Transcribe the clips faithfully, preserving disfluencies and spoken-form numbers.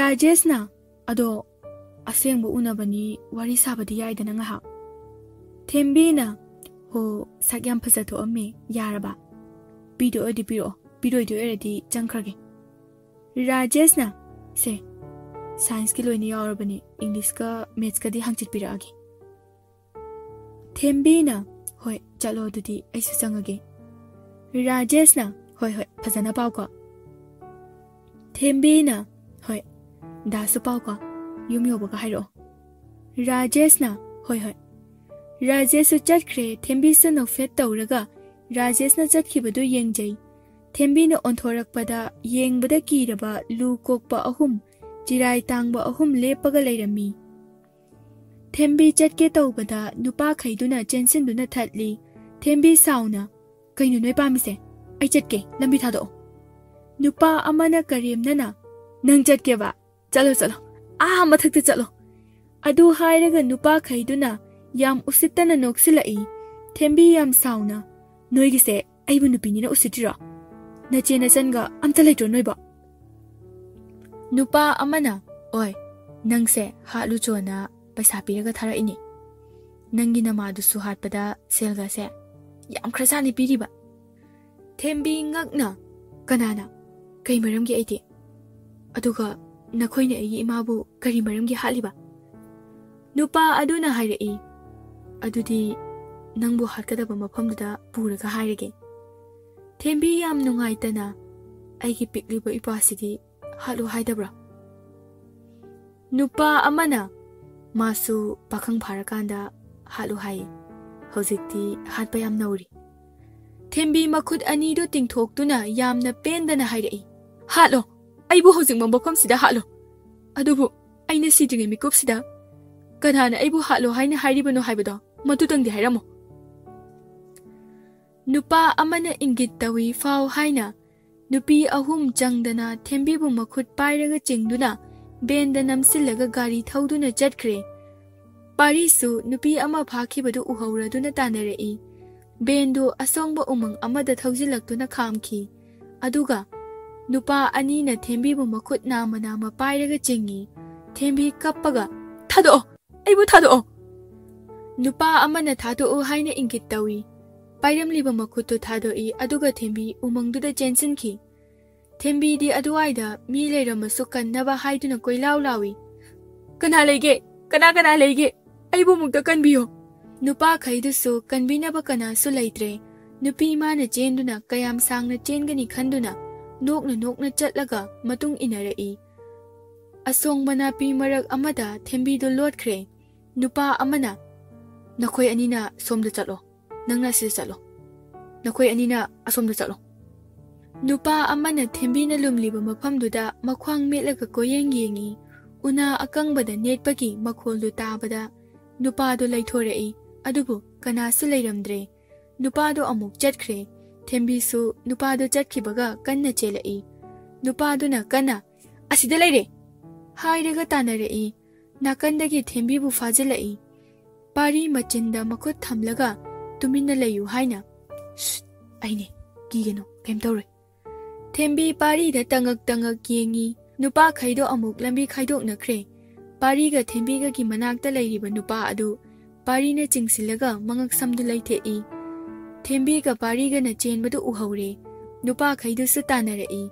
ꯔꯥꯖꯦꯁꯅ, "ꯑꯗꯣ ꯑꯁꯦꯡꯕ ꯎꯅꯕꯅꯤ, ꯋꯥꯔꯤ ꯁꯥꯕꯗꯤ ꯌꯥꯏꯗꯅ ꯉꯥꯏꯍꯥꯛ?" ꯊꯦꯝꯕꯤꯅ, "ꯍꯣ, ꯁꯛ ꯌꯥꯝ ꯐꯖ ꯊꯣꯛꯑꯝꯃꯦ, ꯌꯥꯔꯕ? ꯄꯤꯗꯣꯏ ꯑꯣꯏꯔꯗꯤ ꯄꯤꯔꯛꯑꯣ, ꯄꯤꯔꯣꯏꯗꯣꯏ ꯑꯣꯏꯔꯗꯤ ꯆꯪꯈ꯭ꯔꯒꯦ꯫" ꯔꯥꯖꯦꯁꯅ, "ꯁꯦ, ꯁꯥꯏꯟꯁꯀꯤ ꯂꯣꯏꯅ ꯌꯥꯎꯔꯕꯅꯤ, ꯏꯪꯂꯤꯁꯀ ꯃꯦꯠꯁꯀꯗꯤ ꯍꯪꯆꯤꯠ ꯄꯤꯔꯛꯑꯒꯦ꯫" ꯊꯦꯝꯕꯤꯅ, "ꯍꯣꯏ, ꯆꯠꯂꯣ ꯑꯗꯨꯗꯤ, ꯑꯩꯁꯨ ꯆꯪꯉꯒꯦ꯫" ꯔꯥꯖꯦꯁꯅ, "ꯍꯣꯏ, ꯍꯣꯏ, ꯐꯖꯅ ꯄꯥꯎꯀꯣ꯫" ꯊꯦꯝꯕꯤꯅ, "ꯍꯣꯏ, ꯗꯥꯁꯨ ꯄꯥꯎꯀꯣ, ꯌꯨꯝ ꯌꯧꯕꯒ ꯍꯥꯏꯔꯛꯑꯣ꯫" ꯔꯥꯖꯦꯁꯅ, "ꯍꯣꯏ, ꯍꯣꯏ꯫" ꯔꯥꯖꯦꯁꯁꯨ ꯆꯠꯈ꯭ꯔꯦ꯫ ꯊꯦꯝꯕꯤꯁꯨ ꯅꯣꯛꯐꯦꯠ ꯇꯧꯔꯒ ꯔꯥꯖꯦꯁꯅ ꯆꯠꯈꯤꯕꯗꯨ ꯌꯦꯡꯖꯩ꯫ ꯊꯦꯝꯕꯤꯅ ꯑꯣꯟꯊꯣꯔꯛꯄꯗ ꯌꯦꯡꯕꯗ ꯀꯤꯔꯕ ꯂꯨ ꯀꯣꯛꯄ ꯑꯍꯨꯝ, ꯆꯤꯔꯥꯏ ꯇꯥꯡꯕ ꯑꯍꯨꯝ ꯂꯦꯞꯄꯒ ꯂꯩꯔꯝꯃꯤ꯫ ꯊꯦꯝꯕꯤ ꯆꯠꯀꯦ ꯇꯧꯕꯗ ꯅꯨꯄꯥꯈꯩꯗꯨꯅ ꯆꯦꯟꯁꯤꯟꯗꯨꯅ ꯊꯠꯂꯤ꯫ ꯊꯦꯝꯕꯤ ꯁꯥꯎꯅ, "ꯀꯩꯅꯣ ꯅꯣꯏ ꯄꯥꯝꯃꯤꯁꯦ? ꯑꯩ ꯆꯠꯀꯦ, ꯂꯝꯕꯤ ꯊꯥꯗꯣꯛꯑꯣ꯫" ꯅꯨꯄꯥ ꯑꯃꯅ ꯀꯔꯦꯝꯅꯅ, "ꯅꯪ ꯆꯠꯀꯦꯕ? ꯆꯠꯂꯣ, ꯆꯠꯂꯣ, ꯑꯥ ꯃꯊꯛꯇ ꯆꯠꯂꯣ꯫" ꯑꯗꯨ ꯍꯥꯏꯔꯒ ꯅꯨꯄꯥꯈꯩꯗꯨꯅ ꯌꯥꯝ ꯎꯁꯤꯠꯇꯅ ꯅꯣꯛꯁꯤꯜꯂꯛꯏ꯫ ꯊꯦꯝꯕꯤ ꯌꯥꯝ ꯁꯥꯎꯅ, "ꯅꯣꯏꯒꯤꯁꯦ ꯑꯩꯕꯨ ꯅꯨꯄꯤꯅꯤꯅ ꯎꯁꯤꯠꯇ꯭ꯔꯤꯔꯣ? ꯅꯆꯦ ꯅꯆꯟꯒ ꯑꯝꯇ ꯂꯩꯇ꯭ꯔꯣ ꯅꯣꯏꯕꯣ?" ꯅꯨꯄꯥ ꯑꯃꯅ, "ꯑꯣꯏ, ꯅꯪꯁꯦ ꯍꯥꯠꯂꯨ ꯆꯣꯅ ꯄꯩꯁꯥ ꯄꯤꯔꯒ ꯊꯥꯔꯛꯏꯅꯦ꯫ ꯅꯪꯒꯤ ꯅꯃꯥꯗꯨꯁꯨ ꯍꯥꯠꯄꯗ ꯁꯦꯜꯒꯁꯦ ꯌꯥꯝꯈ꯭ꯔꯖꯥꯠꯅꯤ ꯄꯤꯔꯤꯕ꯫" ꯊꯦꯝꯕꯤ ꯉꯛꯅ, "ꯀꯅꯥꯅ? ꯀꯩ ꯃꯔꯝꯒꯤ ꯑꯩꯗꯤ? ꯑꯗꯨꯒ ꯅꯈꯣꯏꯅ ꯑꯩꯒꯤ ꯏꯃꯥꯕꯨ ꯀꯔꯤ ꯃꯔꯝꯒꯤ ꯍꯥꯠꯂꯤꯕ?" ꯅꯨꯄꯥ ꯑꯗꯨꯅ ꯍꯥꯏꯔꯛꯏ, "ꯑꯗꯨꯗꯤ ꯅꯪꯕꯨ ꯍꯥꯠꯀꯗꯕ ꯃꯐꯝꯗꯨꯗ ꯄꯨꯔꯒ ꯍꯥꯏꯔꯒꯦ꯫" ꯊꯦꯝꯕꯤ ꯌꯥꯝ ꯅꯨꯡꯉꯥꯏꯇꯅ, "ꯑꯩꯒꯤ ꯄꯤꯛꯂꯤꯕ ꯏꯄ꯭ꯋꯥꯁꯤꯗꯤ ꯍꯥꯠꯂꯨ ꯍꯥꯏꯗꯕ꯭ꯔꯣ?" ꯅꯨꯄꯥ ꯑꯃꯅ, "ꯃꯥꯁꯨ ꯄꯥꯈꯪ ꯐꯥꯔꯀꯥꯟꯗ ꯍꯥꯠꯂꯨ ꯍꯥꯏꯌꯦ꯫ ꯍꯧꯖꯤꯛꯇꯤ ꯍꯥꯠꯄ ꯌꯥꯝ ꯅꯧꯔꯤ꯫" ꯊꯦꯝꯕꯤ ꯃꯈꯨꯠ ꯑꯅꯤꯗꯨ ꯇꯤꯡꯊꯣꯛꯇꯨꯅ ꯌꯥꯝꯅ ꯄꯦꯟꯗꯅ ꯍꯥꯏꯔꯛꯏ, "ꯍꯥꯠꯂꯣ, ꯑꯩꯕꯨ ꯍꯧꯖꯤꯛꯃꯛ ꯃꯐꯝꯁꯤꯗ ꯍꯥꯠꯂꯣ꯫ ꯑꯗꯨꯕꯨ ꯑꯩꯅ ꯁꯤꯗ꯭ꯔꯤꯉꯩ ꯃꯤꯀꯨꯞꯁꯤꯗ ꯀꯅꯥꯅ ꯑꯩꯕꯨ ꯍꯥꯠꯂꯣ ꯍꯥꯏꯅ ꯍꯥꯏꯔꯤꯕꯅꯣ ꯍꯥꯏꯕꯗꯣ ꯃꯗꯨꯇꯪꯗꯤ ꯍꯥꯏꯔꯝꯃꯣ꯫" ꯅꯨꯄꯥ ꯑꯃꯅ ꯏꯪꯒꯤꯠ ꯇꯧꯏ ꯐꯥꯎ ꯍꯥꯏꯅ ꯅꯨꯄꯤ ꯑꯍꯨꯝ ꯆꯪꯗꯅ ꯊꯦꯝꯕꯤꯕꯨ ꯃꯈꯨꯠ ꯄꯥꯏꯔꯒ ꯆꯤꯡꯗꯨꯅ ꯕꯦꯟꯗ ꯅꯝꯁꯤꯜꯂꯒ ꯒꯥꯔꯤ ꯊꯧꯗꯨꯅ ꯆꯠꯈ꯭ꯔꯦ꯫ ꯄꯥꯔꯤꯁꯨ ꯅꯨꯄꯤ ꯑꯃ ꯐꯥꯈꯤꯕꯗꯨ ꯎꯍꯧꯔꯗꯨꯅ ꯇꯥꯟꯅꯔꯛꯏ꯫ ꯕꯦꯟꯗꯨ ꯑꯁꯣꯡꯕ ꯎꯃꯪ ꯑꯃꯗ ꯊꯧꯖꯤꯜꯂꯛꯇꯨꯅ ꯈꯥꯝꯈꯤ꯫ ꯑꯗꯨꯒ ꯅꯨꯄꯥ ꯑꯅꯤꯅ ꯊꯦꯝꯕꯤꯕꯨ ꯃꯈꯨꯠ ꯅꯥꯝꯃ ꯅꯥꯝꯃ ꯄꯥꯏꯔꯒ ꯆꯤꯡꯏ꯫ ꯊꯦꯝꯕꯤ ꯀꯞꯄꯒ, "ꯊꯥꯗꯣꯛꯑꯣ! ꯑꯩꯕꯨ ꯊꯥꯗꯣꯛꯑꯣ!" ꯅꯨꯄꯥ ꯑꯃꯅ "ꯊꯥꯗꯣꯛꯎ" ꯍꯥꯏꯅ ꯏꯪꯒꯤꯠ ꯇꯧꯏ꯫ ꯄꯥꯏꯔꯝꯂꯤꯕ ꯃꯈꯨꯠꯇꯨ ꯊꯥꯗꯣꯛꯏ, ꯑꯗꯨꯒ ꯊꯦꯝꯕꯤ ꯎꯃꯪꯗꯨꯗ ꯆꯦꯟꯁꯤꯟꯈꯤ꯫ ꯊꯦꯝꯕꯤꯗꯤ ꯑꯗꯨꯋꯥꯏꯗ ꯃꯤ ꯂꯩꯔꯝꯃꯁꯨ ꯀꯟꯅꯕ ꯍꯥꯏꯗꯨꯅ ꯀꯣꯏꯂꯥꯎ ꯂꯥꯎꯏ, "ꯀꯅꯥ ꯂꯩꯒꯦ? ꯀꯅꯥ ꯀꯅꯥ ꯂꯩꯒꯦ? ꯑꯩꯕꯨ ꯑꯃꯨꯛꯇ ꯀꯟꯕꯤꯌꯨ!" ꯅꯨꯄꯥꯈꯩꯗꯨꯁꯨ ꯀꯟꯕꯤꯅꯕ ꯀꯅꯥꯁꯨ ꯂꯩꯇ꯭ꯔꯦ꯫ ꯅꯨꯄꯤ ꯃꯥꯅ ꯆꯦꯟꯗꯨꯅ ꯀꯌꯥꯝ ꯁꯥꯡꯅ ꯆꯦꯟꯒꯅꯤ ꯈꯟꯗꯨꯅ ꯅꯣꯛꯅ ꯅꯣꯛꯅ ꯆꯠꯂꯒ ꯃꯇꯨꯡ ꯏꯟꯅꯔꯛꯏ꯫ ꯑꯁꯣꯡꯕ ꯅꯥꯄꯤ ꯃꯔꯛ ꯑꯃꯗ ꯊꯦꯝꯕꯤꯗꯨ ꯂꯣꯠꯈ꯭ꯔꯦ꯫ ꯅꯨꯄꯥ ꯑꯃꯅ, "ꯅꯈꯣꯏ ꯑꯅꯤꯅ ꯁꯣꯝꯗ ꯆꯠꯂꯣ, ꯅꯪꯅ ꯑꯁꯤꯗ ꯆꯠꯂꯣ, ꯅꯈꯣꯏ ꯑꯅꯤꯅ ꯑꯁꯣꯝꯗ ꯆꯠꯂꯣ꯫" ꯅꯨꯄꯥ ꯑꯃꯅ ꯊꯦꯝꯕꯤꯅ ꯂꯨꯝꯂꯤꯕ ꯃꯐꯝꯗꯨꯗ ꯃꯈ꯭ꯋꯥꯡ ꯃꯦꯠꯂꯒ ꯀꯣꯏꯌꯦꯡ ꯌꯦꯡꯏ꯫ ꯎꯅꯥ ꯑꯀꯪꯕꯗ ꯅꯦꯠꯄꯒꯤ ꯃꯈꯣꯜꯗꯨ ꯇꯥꯕꯗ ꯅꯨꯄꯥꯗꯨ ꯂꯩꯊꯣꯔꯛꯏ, ꯑꯗꯨꯕꯨ ꯀꯅꯥꯁꯨ ꯂꯩꯔꯝꯗ꯭ꯔꯦ꯫ ꯅꯨꯄꯥꯗꯨ ꯑꯃꯨꯛ ꯆꯠꯈ꯭ꯔꯦ꯫ ꯊꯦꯝꯕꯤꯁꯨ ꯅꯨꯄꯥꯗꯨ ꯆꯠꯈꯤꯕꯒ ꯀꯟꯅ ꯆꯦꯜꯂꯛꯏ꯫ ꯅꯨꯄꯥꯗꯨꯅ ꯀꯟꯅ, "ꯑꯁꯤꯗ ꯂꯩꯔꯦ!" ꯍꯥꯏꯔꯒ ꯇꯥꯟꯅꯔꯛꯏ꯫ ꯅꯥꯀꯟꯗꯒꯤ ꯊꯦꯝꯕꯤꯕꯨ ꯐꯥꯖꯤꯜꯂꯛꯏ꯫ ꯄꯥꯔꯤ ꯃꯆꯤꯟꯗ ꯃꯈꯨꯠ ꯊꯝꯂꯒ, "ꯇꯨꯃꯤꯟꯅ ꯂꯩꯌꯨ" ꯍꯥꯏꯅ꯫ "ꯁ꯭ꯁ, ꯑꯩꯅꯦ, ꯀꯤꯒꯅꯨ, ꯀꯩꯝ ꯇꯧꯔꯣꯏ꯫" ꯊꯦꯝꯕꯤ ꯄꯥꯔꯤꯗ ꯇꯉꯛ ꯇꯉꯛ ꯌꯦꯡꯉꯤ꯫ ꯅꯨꯄꯥꯈꯩꯗꯣ ꯑꯃꯨꯛ ꯂꯝꯕꯤ ꯈꯥꯏꯗꯣꯛꯅꯈ꯭ꯔꯦ꯫ ꯄꯥꯔꯤꯒ ꯊꯦꯝꯕꯤꯒꯒꯤ ꯃꯅꯥꯛꯇ ꯂꯩꯔꯤꯕ ꯅꯨꯄꯥ ꯑꯗꯨ ꯄꯥꯔꯤꯅ ꯆꯤꯡꯁꯤꯜꯂꯒ ꯃꯉꯛꯁꯝꯗꯨ ꯂꯩꯊꯦꯛꯏ꯫ ꯊꯦꯝꯕꯤꯒ ꯄꯥꯔꯤꯒꯅ ꯆꯦꯟꯕꯗꯨ ꯎꯍꯧꯔꯦ꯫ ꯅꯨꯄꯥꯈꯩꯗꯨꯁꯨ ꯇꯥꯟꯅꯔꯛꯏ꯫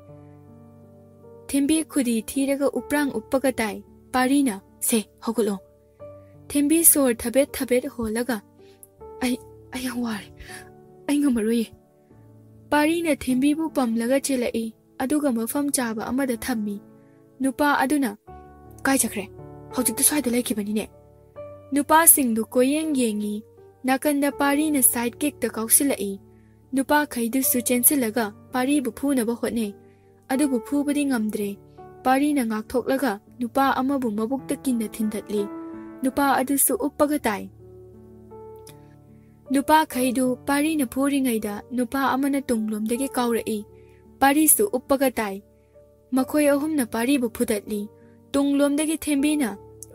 ꯊꯦꯝꯕꯤ ꯈꯨꯗꯤ ꯊꯤꯔꯒ ꯎꯄ꯭ꯔꯥꯡ ꯎꯞꯄꯒ ꯇꯥꯏ꯫ ꯄꯥꯔꯤꯅ, "ꯁꯦ, ꯍꯧꯒꯠꯂꯣ꯫" ꯊꯦꯝꯕꯤ ꯁꯣꯔ ꯊꯕꯦꯠ ꯊꯕꯦꯠ ꯍꯣꯜꯂꯒ, "ꯑꯩ, ꯑꯩ ꯌꯥꯝ ꯋꯥꯔꯦ꯫ ꯑꯩ ꯉꯝꯃꯔꯣꯏꯌꯦ꯫" ꯄꯥꯔꯤꯅ ꯊꯦꯝꯕꯤꯕꯨ ꯄꯝꯂꯒ ꯆꯦꯜꯂꯛꯏ, ꯑꯗꯨꯒ ꯃꯐꯝ ꯆꯥꯕ ꯑꯃꯗ ꯊꯝꯃꯤ꯫ ꯅꯨꯄꯥ ꯑꯗꯨꯅ, "ꯀꯥꯏ ꯆꯠꯈ꯭ꯔꯦ? ꯍꯧꯖꯤꯛꯇ ꯁ꯭ꯋꯥꯏꯗ ꯂꯩꯈꯤꯕꯅꯤꯅꯦ꯫" ꯅꯨꯄꯥꯁꯤꯡꯗꯨ ꯀꯣꯏꯌꯦꯡ ꯌꯦꯡꯉꯤ꯫ ꯅꯥꯀꯟꯗ ꯄꯥꯔꯤꯅ ꯁꯥꯏꯠ ꯀꯤꯛꯇ ꯀꯥꯎꯁꯤꯜꯂꯛꯏ꯫ ꯅꯨꯄꯥꯈꯩꯗꯨꯁꯨ ꯆꯦꯟꯁꯤꯜꯂꯒ ꯄꯥꯔꯤꯕꯨ ꯐꯨꯅꯕ ꯍꯣꯠꯅꯩ꯫ ꯑꯗꯨꯕꯨ ꯐꯨꯕꯗꯤ ꯉꯝꯗ꯭ꯔꯦ꯫ ꯄꯥꯔꯤꯅ ꯉꯥꯛꯊꯣꯛꯂꯒ ꯅꯨꯄꯥ ꯑꯃꯕꯨ ꯃꯕꯨꯛꯇ ꯀꯤꯟꯅ ꯊꯤꯟꯗꯠꯂꯤ꯫ ꯅꯨꯄꯥ ꯑꯗꯨꯁꯨ ꯎꯞꯄꯒ ꯇꯥꯏ꯫ ꯅꯨꯄꯥꯈꯩꯗꯨ ꯄꯥꯔꯤꯅ ꯐꯨꯔꯤꯉꯩꯗ ꯅꯨꯄꯥ ꯑꯃꯅ ꯇꯨꯡꯂꯣꯝꯗꯒꯤ ꯀꯥꯎꯔꯛꯏ꯫ ꯄꯥꯔꯤꯁꯨ ꯎꯞꯄꯒ ꯇꯥꯏ꯫ ꯃꯈꯣꯏ ꯑꯍꯨꯝꯅ ꯄꯥꯔꯤꯕꯨ ꯐꯨꯗꯠꯂꯤ꯫ ꯇꯨꯡꯂꯣꯝꯗꯒꯤ ꯊꯦꯝꯕꯤꯅ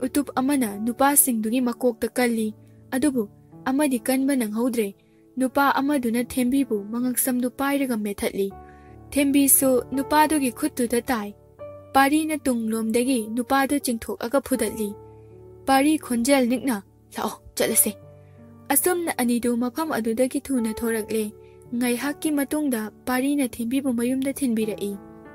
ꯎꯇꯨꯞ ꯑꯃꯅ ꯅꯨꯄꯥꯁꯤꯡꯗꯨꯒꯤ ꯃꯀꯣꯛꯇ ꯀꯜꯂꯤ, ꯑꯗꯨꯕꯨ ꯑꯃꯗꯤ ꯀꯟꯕ ꯅꯪꯍꯧꯗ꯭ꯔꯦ꯫ ꯅꯨꯄꯥ ꯑꯃꯗꯨꯅ ꯊꯦꯝꯕꯤꯕꯨ ꯃꯉꯛꯁꯝꯗꯨ ꯄꯥꯏꯔꯒ ꯃꯦꯠꯊꯠꯂꯤ꯫ ꯊꯦꯝꯕꯤꯁꯨ ꯅꯨꯄꯥꯗꯨꯒꯤ ꯈꯨꯠꯇꯨꯗ ꯇꯥꯏ꯫ ꯄꯥꯔꯤꯅ ꯇꯨꯡꯂꯣꯝꯗꯒꯤ ꯅꯨꯄꯥꯗꯨ ꯆꯤꯡꯊꯣꯛꯑꯒ ꯐꯨꯗꯠꯂꯤ꯫ ꯄꯥꯔꯤ ꯈꯣꯟꯖꯦꯜ ꯅꯤꯛꯅ, "ꯂꯥꯛꯑꯣ, ꯆꯠꯂꯁꯦ꯫" ꯑꯁꯨꯝꯅ ꯑꯅꯤꯗꯨ ꯃꯐꯝ ꯑꯗꯨꯗꯒꯤ ꯊꯨꯅ ꯊꯣꯔꯛꯂꯦ꯫ ꯉꯥꯏꯍꯥꯛꯀꯤ ꯃꯇꯨꯡꯗ ꯄꯥꯔꯤꯅ ꯊꯦꯝꯕꯤꯕꯨ ꯃꯌꯨꯝꯗ ꯊꯤꯟꯕꯤꯔꯛꯏ꯫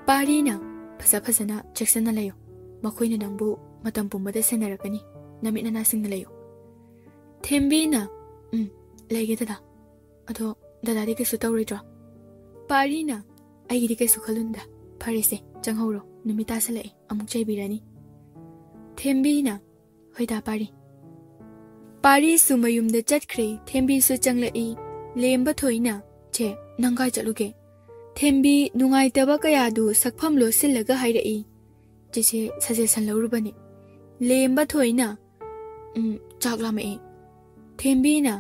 ꯄꯥꯔꯤꯅ, "ꯐꯖ ꯐꯖꯅ ꯆꯦꯛꯁꯤꯟꯅ ꯂꯩꯌꯨ꯫ ꯃꯈꯣꯏꯅ ꯅꯪꯕꯨ ꯃꯇꯝ ꯄꯨꯝꯕꯗ ꯁꯦꯟꯅꯔꯛꯀꯅꯤ꯫ ꯅꯃꯤꯠ ꯅꯅꯥꯁꯤꯡꯅ ꯂꯩꯌꯨ꯫" ꯊꯦꯝꯕꯤꯅ, "ꯎꯝ, ꯂꯩꯒꯦ ꯗꯗꯥ꯫ ꯑꯗꯣ ꯗꯗꯥꯗꯤ ꯀꯩꯁꯨ ꯇꯧꯔꯣꯏꯗ꯭ꯔꯣ?" ꯄꯥꯔꯤꯅ, "ꯑꯩꯒꯤꯗꯤ ꯀꯩꯁꯨ ꯈꯜꯂꯨꯅꯨꯗ꯫ ꯐꯔꯦꯁꯦ, ꯆꯪꯍꯧꯔꯣ꯫ ꯅꯨꯃꯤꯠ ꯇꯥꯁꯜꯂꯛꯑꯦ, ꯑꯃꯨꯛ ꯆꯩꯕꯤꯔꯅꯤ꯫" ꯊꯦꯝꯕꯤꯅ, "ꯍꯣꯏꯗ ꯄꯥꯔꯤ꯫" ꯄꯥꯔꯤꯁꯨ ꯃꯌꯨꯝꯗ ꯆꯠꯈ꯭ꯔꯦ꯫ ꯊꯦꯝꯕꯤꯁꯨ ꯆꯪꯂꯛꯏ꯫ ꯂꯦꯝꯕ ꯊꯣꯏꯅ, "ꯆꯦ, ꯅꯪ ꯀꯥꯏ ꯆꯠꯂꯨꯒꯦ?" ꯊꯦꯝꯕꯤ ꯅꯨꯡꯉꯥꯏꯇꯕ ꯀꯌꯥꯗꯨ ꯁꯛꯐꯝ ꯂꯣꯠꯁꯤꯜꯂꯒ ꯍꯥꯏꯔꯛꯏ꯫ "ꯆꯦꯆꯦ, ꯁꯖꯦꯁꯟ ꯂꯧꯔꯨꯕꯅꯤ꯫" ꯂꯦꯝꯕ ꯊꯣꯏꯅ, "ꯎꯝ, ꯆꯥꯛ ꯂꯥꯝꯃꯛꯑꯦ꯫" ꯊꯦꯝꯕꯤꯅ,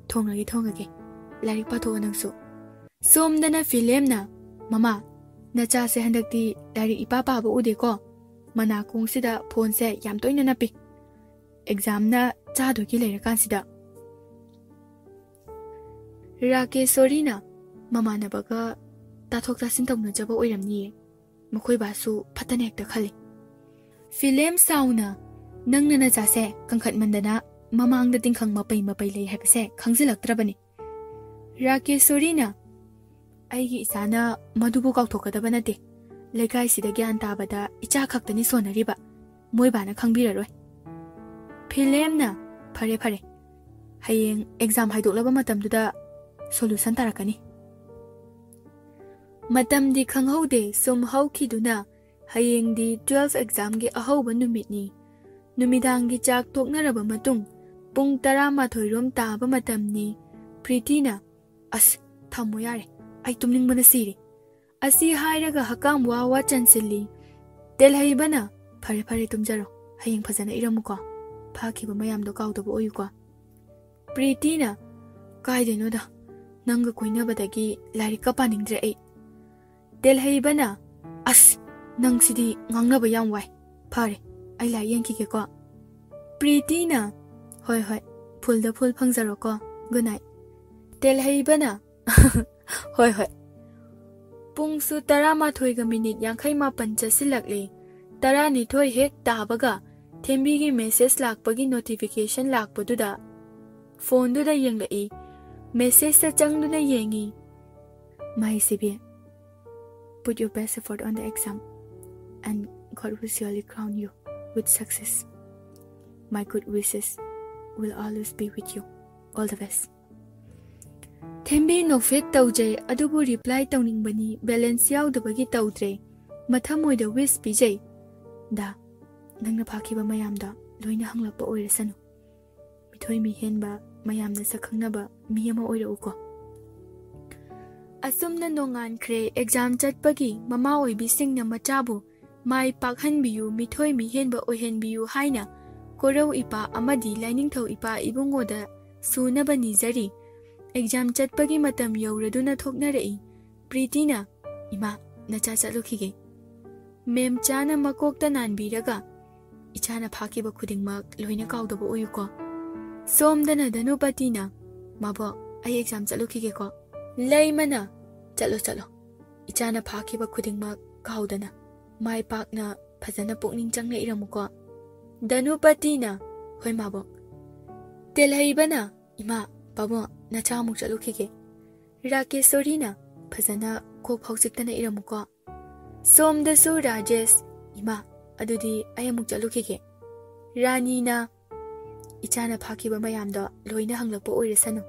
"ꯊꯣꯡꯉꯒꯦ, ꯊꯣꯡꯉꯒꯦ꯫ ꯂꯥꯏꯔꯤꯛ ꯄꯥꯊꯣꯛꯑꯣ ꯅꯪꯁꯨ꯫" ꯁꯣꯝꯗꯅ ꯐꯤꯂꯦꯝꯅ, "ꯃꯃꯥ, ꯅꯆꯥꯁꯦ ꯍꯟꯗꯛꯇꯤ ꯂꯥꯏꯔꯤꯛ ꯏꯄꯥ ꯄꯥꯕ ꯎꯗꯦꯀꯣ꯫ ꯃꯅꯥꯀꯣꯡꯁꯤꯗ ꯐꯣꯟꯁꯦ ꯌꯥꯝ ꯇꯣꯏꯅ ꯅꯞꯄꯤ꯫ ꯑꯦꯛꯖꯥꯝꯅ ꯆꯥꯗꯣꯏꯒꯤ ꯂꯩꯔꯀꯥꯟꯁꯤꯗ꯫" ꯔꯥꯀꯦꯁꯣꯔꯤꯅ, "ꯃꯃꯥꯟꯅꯕꯒ ꯇꯥꯊꯣꯛ ꯇꯥꯁꯤꯟ ꯇꯧꯅꯖꯕ ꯑꯣꯏꯔꯝꯅꯤꯌꯦ꯫ ꯃꯈꯣꯏ ꯕꯥꯁꯨ ꯐꯠꯇꯅ ꯍꯦꯛꯇ ꯈꯜꯂꯤ꯫" ꯐꯤꯂꯦꯝ ꯁꯥꯎꯅ, "ꯅꯪꯅ ꯅꯆꯥꯁꯦ ꯀꯟꯈꯠꯃꯟꯗꯅ ꯃꯃꯥꯡꯗ ꯇꯤꯡꯈꯪ ꯃꯄꯩ ꯃꯄꯩ ꯂꯩ ꯍꯥꯏꯕꯁꯦ ꯈꯪꯖꯤꯜꯂꯛꯇ꯭ꯔꯕꯅꯤ꯫" ꯔꯥꯀꯦꯁꯣꯔꯤꯅ, "ꯑꯩꯒꯤ ꯏꯆꯥꯅ ꯃꯗꯨꯕꯨ ꯀꯥꯎꯊꯣꯛꯀꯗꯕ ꯅꯠꯇꯦ꯫ ꯂꯩꯀꯥꯏꯁꯤꯗ ꯒ꯭ꯌꯥꯟ ꯇꯥꯕꯗ ꯏꯆꯥ ꯈꯛꯇꯅꯤ ꯁꯣꯟꯅꯔꯤꯕ꯫ ꯃꯣꯏ ꯕꯥꯅ ꯈꯪꯕꯤꯔꯔꯣꯏ꯫" ꯐꯤꯂꯦꯝꯅ, "ꯐꯔꯦ, ꯐꯔꯦ꯫ ꯍꯌꯦꯡ ꯑꯦꯛꯖꯥꯝ ꯍꯥꯏꯗꯣꯛꯂꯕ ꯃꯇꯝꯗꯨꯗ ꯁꯣꯂꯨꯁꯟ ꯇꯥꯔꯛꯀꯅꯤ꯫" ꯃꯇꯝꯗꯤ ꯈꯪꯍꯧꯗꯦ ꯁꯨꯝ ꯍꯧꯈꯤꯗꯨꯅ꯫ ꯍꯌꯦꯡꯗꯤ ꯇꯨꯋꯦꯜꯐ ꯑꯦꯛꯖꯥꯝꯒꯤ ꯑꯍꯧꯕ ꯅꯨꯃꯤꯠꯅꯤ꯫ ꯅꯨꯃꯤꯗꯥꯡꯒꯤ ꯆꯥꯛ ꯇꯣꯛꯅꯔꯕ ꯃꯇꯨꯡ ꯄꯨꯡ ꯇꯔꯥꯃꯥꯊꯣꯏ ꯔꯣꯝ ꯇꯥꯕ ꯃꯇꯝꯅꯤ꯫ ꯄ꯭ꯔꯤꯇꯤꯅ, "ꯑꯁ, ꯊꯝꯃꯣ ꯌꯥꯔꯦ, ꯑꯩ ꯇꯨꯝꯅꯤꯡꯕꯅ ꯁꯤꯔꯦ꯫" ꯑꯁꯤ ꯍꯥꯏꯔꯒ ꯍꯀꯥꯝ ꯋꯥ ꯋꯥ ꯆꯟꯁꯤꯜꯂꯤ꯫ ꯇꯦꯜꯍꯩꯕꯅ, "ꯐꯔꯦ, ꯐꯔꯦ, ꯇꯨꯝꯖꯔꯣ꯫ ꯍꯌꯦꯡ ꯐꯖꯅ ꯏꯔꯝꯃꯨꯀꯣ꯫ ꯐꯥꯈꯤꯕ ꯃꯌꯥꯝꯗꯣ ꯀꯥꯎꯗꯕ ꯑꯣꯏꯌꯨꯀꯣ꯫" ꯄ꯭ꯔꯤꯇꯤꯅ, "ꯀꯥꯏꯗꯩꯅꯣꯗ, ꯅꯪꯒ ꯀꯣꯏꯅꯕꯗꯒꯤ ꯂꯥꯏꯔꯤꯛꯀ ꯄꯥꯅꯤꯡꯗ꯭ꯔꯦ ꯑꯩ꯫" ꯇꯦꯜꯍꯩꯕꯅ, "ꯑꯁ, ꯅꯪꯁꯤꯗꯤ ꯉꯥꯡꯅꯕ ꯌꯥꯝ ꯋꯥꯏ꯫ ꯐꯔꯦ, ꯑꯩ ꯂꯥꯏ ꯌꯦꯡꯈꯤꯒꯦꯀꯣ꯫" ꯄ꯭ꯔꯤꯇꯤꯅ, "ꯍꯣꯏ, ꯍꯣꯏ, ꯐꯨꯜꯗ ꯐꯨꯜ ꯐꯪꯖꯔꯣꯀꯣ꯫ Good night." ꯇꯦꯜꯍꯩꯕꯅ, "ꯍꯣꯏ, ꯍꯣꯏ꯫" ꯄꯨꯡꯁꯨ ꯇꯔꯥꯃꯥꯊꯣꯏꯒ ꯃꯤꯅꯤꯠ ꯌꯥꯡꯈꯩ ꯃꯥꯄꯟ ꯆꯠꯁꯤꯜꯂꯛꯂꯦ꯫ ꯇꯔꯥꯅꯤꯊꯣꯏ ꯍꯦꯛ ꯇꯥꯕꯒ ꯊꯦꯝꯕꯤꯒꯤ ꯃꯦꯁꯦꯖ ꯂꯥꯛꯄꯒꯤ ꯅꯣꯇꯤꯐꯤꯀꯦꯁꯟ ꯂꯥꯛꯄꯗꯨꯗ ꯐꯣꯟꯗꯨꯗ ꯌꯦꯡꯂꯛꯏ꯫ ꯃꯦꯁꯦꯖꯇ ꯆꯪꯗꯨꯅ ꯌꯦꯡꯉꯤ꯫ "My ꯁꯤꯕꯤ, put your best effort on the exam and God will surely crown you with success. My good wishes will always be with you. All the best." ꯊꯦꯝꯕꯤ ꯅꯣꯛꯐꯦꯠ ꯇꯧꯖꯩ, ꯑꯗꯨꯕꯨ ꯔꯤꯄ꯭ꯂꯥꯏ ꯇꯧꯅꯤꯡꯕꯅꯤ, ꯕꯦꯂꯦꯟꯁ ꯌꯥꯎꯗꯕꯒꯤ ꯇꯧꯗ꯭ꯔꯦ꯫ ꯃꯊꯃꯣꯏꯗ ꯋꯤꯁ ꯄꯤꯖꯩ꯫ "ꯗꯥ, ꯅꯪꯅ ꯐꯥꯈꯤꯕ ꯃꯌꯥꯝꯗꯣ ꯂꯣꯏꯅ ꯍꯪꯂꯛꯄ ꯑꯣꯏꯔꯁꯅꯨ꯫ ꯃꯤꯊꯣꯏ ꯃꯤꯍꯦꯟꯕ, ꯃꯌꯥꯝꯅ ꯁꯛ ꯈꯪꯅꯕ ꯃꯤ ꯑꯃ ꯑꯣꯏꯔꯛꯎꯀꯣ꯫" ꯑꯁꯨꯝꯅ ꯅꯣꯡꯉꯥꯟꯈ꯭ꯔꯦ꯫ ꯑꯦꯛꯖꯥꯝ ꯆꯠꯄꯒꯤ ꯃꯃꯥ ꯑꯣꯏꯕꯤꯁꯤꯡꯅ ꯃꯆꯥꯕꯨ ꯃꯥꯏ ꯄꯥꯛꯍꯟꯕꯤꯌꯨ, ꯃꯤꯊꯣꯏ ꯃꯤꯍꯦꯟꯕ ꯑꯣꯏꯍꯟꯕꯤꯌꯨ ꯍꯥꯏꯅ ꯀꯣꯔꯧ ꯏꯄꯥ ꯑꯃꯗꯤ ꯂꯥꯏꯅꯤꯡꯊꯧ ꯏꯄꯥ ꯏꯕꯨꯡꯉꯣꯗ ꯁꯨꯅꯕ ꯅꯤꯖꯔꯤ꯫ ꯑꯦꯛꯖꯥꯝ ꯆꯠꯄꯒꯤ ꯃꯇꯝ ꯌꯧꯔꯗꯨꯅ ꯊꯣꯛꯅꯔꯛꯏ꯫ ꯄ꯭ꯔꯤꯇꯤꯅ, "ꯏꯃꯥ, ꯅꯆꯥ ꯆꯠꯂꯨꯈꯤꯒꯦ꯫" ꯃꯦꯝꯆꯥꯅ ꯃꯀꯣꯛꯇ ꯅꯥꯟꯕꯤꯔꯒ, "ꯏꯆꯥꯅ ꯐꯥꯈꯤꯕ ꯈꯨꯗꯤꯡꯃꯛ ꯂꯣꯏꯅ ꯀꯥꯎꯗꯕ ꯑꯣꯏꯌꯨꯀꯣ꯫" ꯁꯣꯝꯗꯅ ꯙꯅꯨꯄꯇꯤꯅ, "ꯃꯥꯕꯣꯛ, ꯑꯩ ꯑꯦꯛꯖꯥꯝ ꯆꯠꯂꯨꯈꯤꯒꯦꯀꯣ꯫" ꯂꯩꯃꯅ, "ꯆꯠꯂꯣ, ꯆꯠꯂꯣ꯫ ꯏꯆꯥꯅ ꯐꯥꯈꯤꯕ ꯈꯨꯗꯤꯡꯃꯛ ꯀꯥꯎꯗꯅ ꯃꯥꯏ ꯄꯥꯛꯅ ꯐꯖꯅ ꯄꯨꯛꯅꯤꯡ ꯆꯪꯅ ꯏꯔꯝꯃꯨꯀꯣ꯫" ꯙꯅꯨꯄꯇꯤꯅ, "ꯍꯣꯏ ꯃꯥꯕꯣꯛ꯫" ꯇꯦꯜꯍꯩꯕꯅ, "ꯏꯃꯥ, ꯄꯥꯕꯨꯡ, ꯅꯆꯥ ꯑꯃꯨꯛ ꯆꯠꯂꯨꯈꯤꯒꯦ꯫" ꯔꯥꯀꯦꯁꯣꯔꯤꯅ, "ꯐꯖꯅ ꯀꯣꯛ ꯐꯥꯎ ꯆꯤꯛꯇꯅ ꯏꯔꯝꯃꯨꯀꯣ꯫" ꯁꯣꯝꯗꯁꯨ ꯔꯥꯖꯦꯁ, "ꯏꯃꯥ, ꯑꯗꯨꯗꯤ ꯑꯩ ꯑꯃꯨꯛ ꯆꯠꯂꯨꯈꯤꯒꯦ꯫" ꯔꯥꯅꯤꯅ, "ꯏꯆꯥꯅ ꯐꯥꯈꯤꯕ ꯃꯌꯥꯝꯗꯣ ꯂꯣꯏꯅ ꯍꯪꯂꯛꯄ ꯑꯣꯏꯔꯁꯅꯨ꯫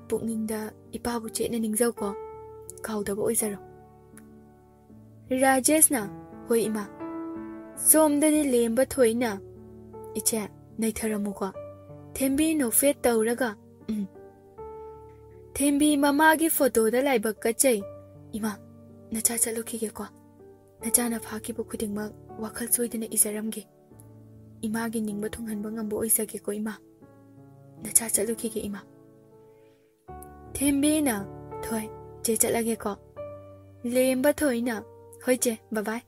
ꯄꯨꯛꯅꯤꯡꯗ ꯏꯄꯥꯕꯨ ꯆꯦꯠꯅ ꯅꯤꯡꯖꯧꯀꯣ꯫ ꯀꯥꯎꯗꯕ ꯑꯣꯏꯖꯔꯣ꯫" ꯔꯥꯖꯦꯁꯅ, "ꯍꯣꯏ ꯏꯃꯥ꯫" ꯁꯣꯝꯗꯗꯤ ꯂꯦꯝꯕ ꯊꯣꯏꯅ, "ꯏꯆꯦ, ꯅꯩꯊꯔꯝꯃꯨꯀꯣ꯫" ꯊꯦꯝꯕꯤ ꯅꯣꯛꯐꯦꯠ ꯇꯧꯔꯒ, "ꯎꯝ꯫" ꯊꯦꯝꯕꯤ ꯃꯃꯥꯒꯤ ꯐꯣꯇꯣꯗ ꯂꯥꯏꯕꯛ ꯀꯠꯆꯩ꯫ "ꯏꯃꯥ, ꯅꯆꯥ ꯆꯠꯂꯨꯈꯤꯒꯦꯀꯣ꯫ ꯅꯆꯥꯅ ꯐꯥꯈꯤꯕ ꯈꯨꯗꯤꯡꯃꯛ ꯋꯥꯈꯜ ꯁꯣꯏꯗꯅ ꯏꯖꯔꯝꯒꯦ꯫ ꯏꯃꯥꯒꯤ ꯅꯤꯡꯕ ꯊꯨꯡꯍꯟꯕ ꯉꯝꯕ ꯑꯣꯏꯖꯒꯦꯀꯣ ꯏꯃꯥ꯫ ꯅꯆꯥ ꯆꯠꯂꯨꯈꯤꯒꯦ ꯏꯃꯥ꯫" ꯊꯦꯝꯕꯤꯅ, "ꯊꯣꯏ, ꯆꯦ ꯆꯠꯂꯒꯦꯀꯣ꯫" ꯂꯦꯝꯕ ꯊꯣꯏꯅ, "ꯍꯣꯏ ꯆꯦ, ꯕꯕꯥꯏ꯫"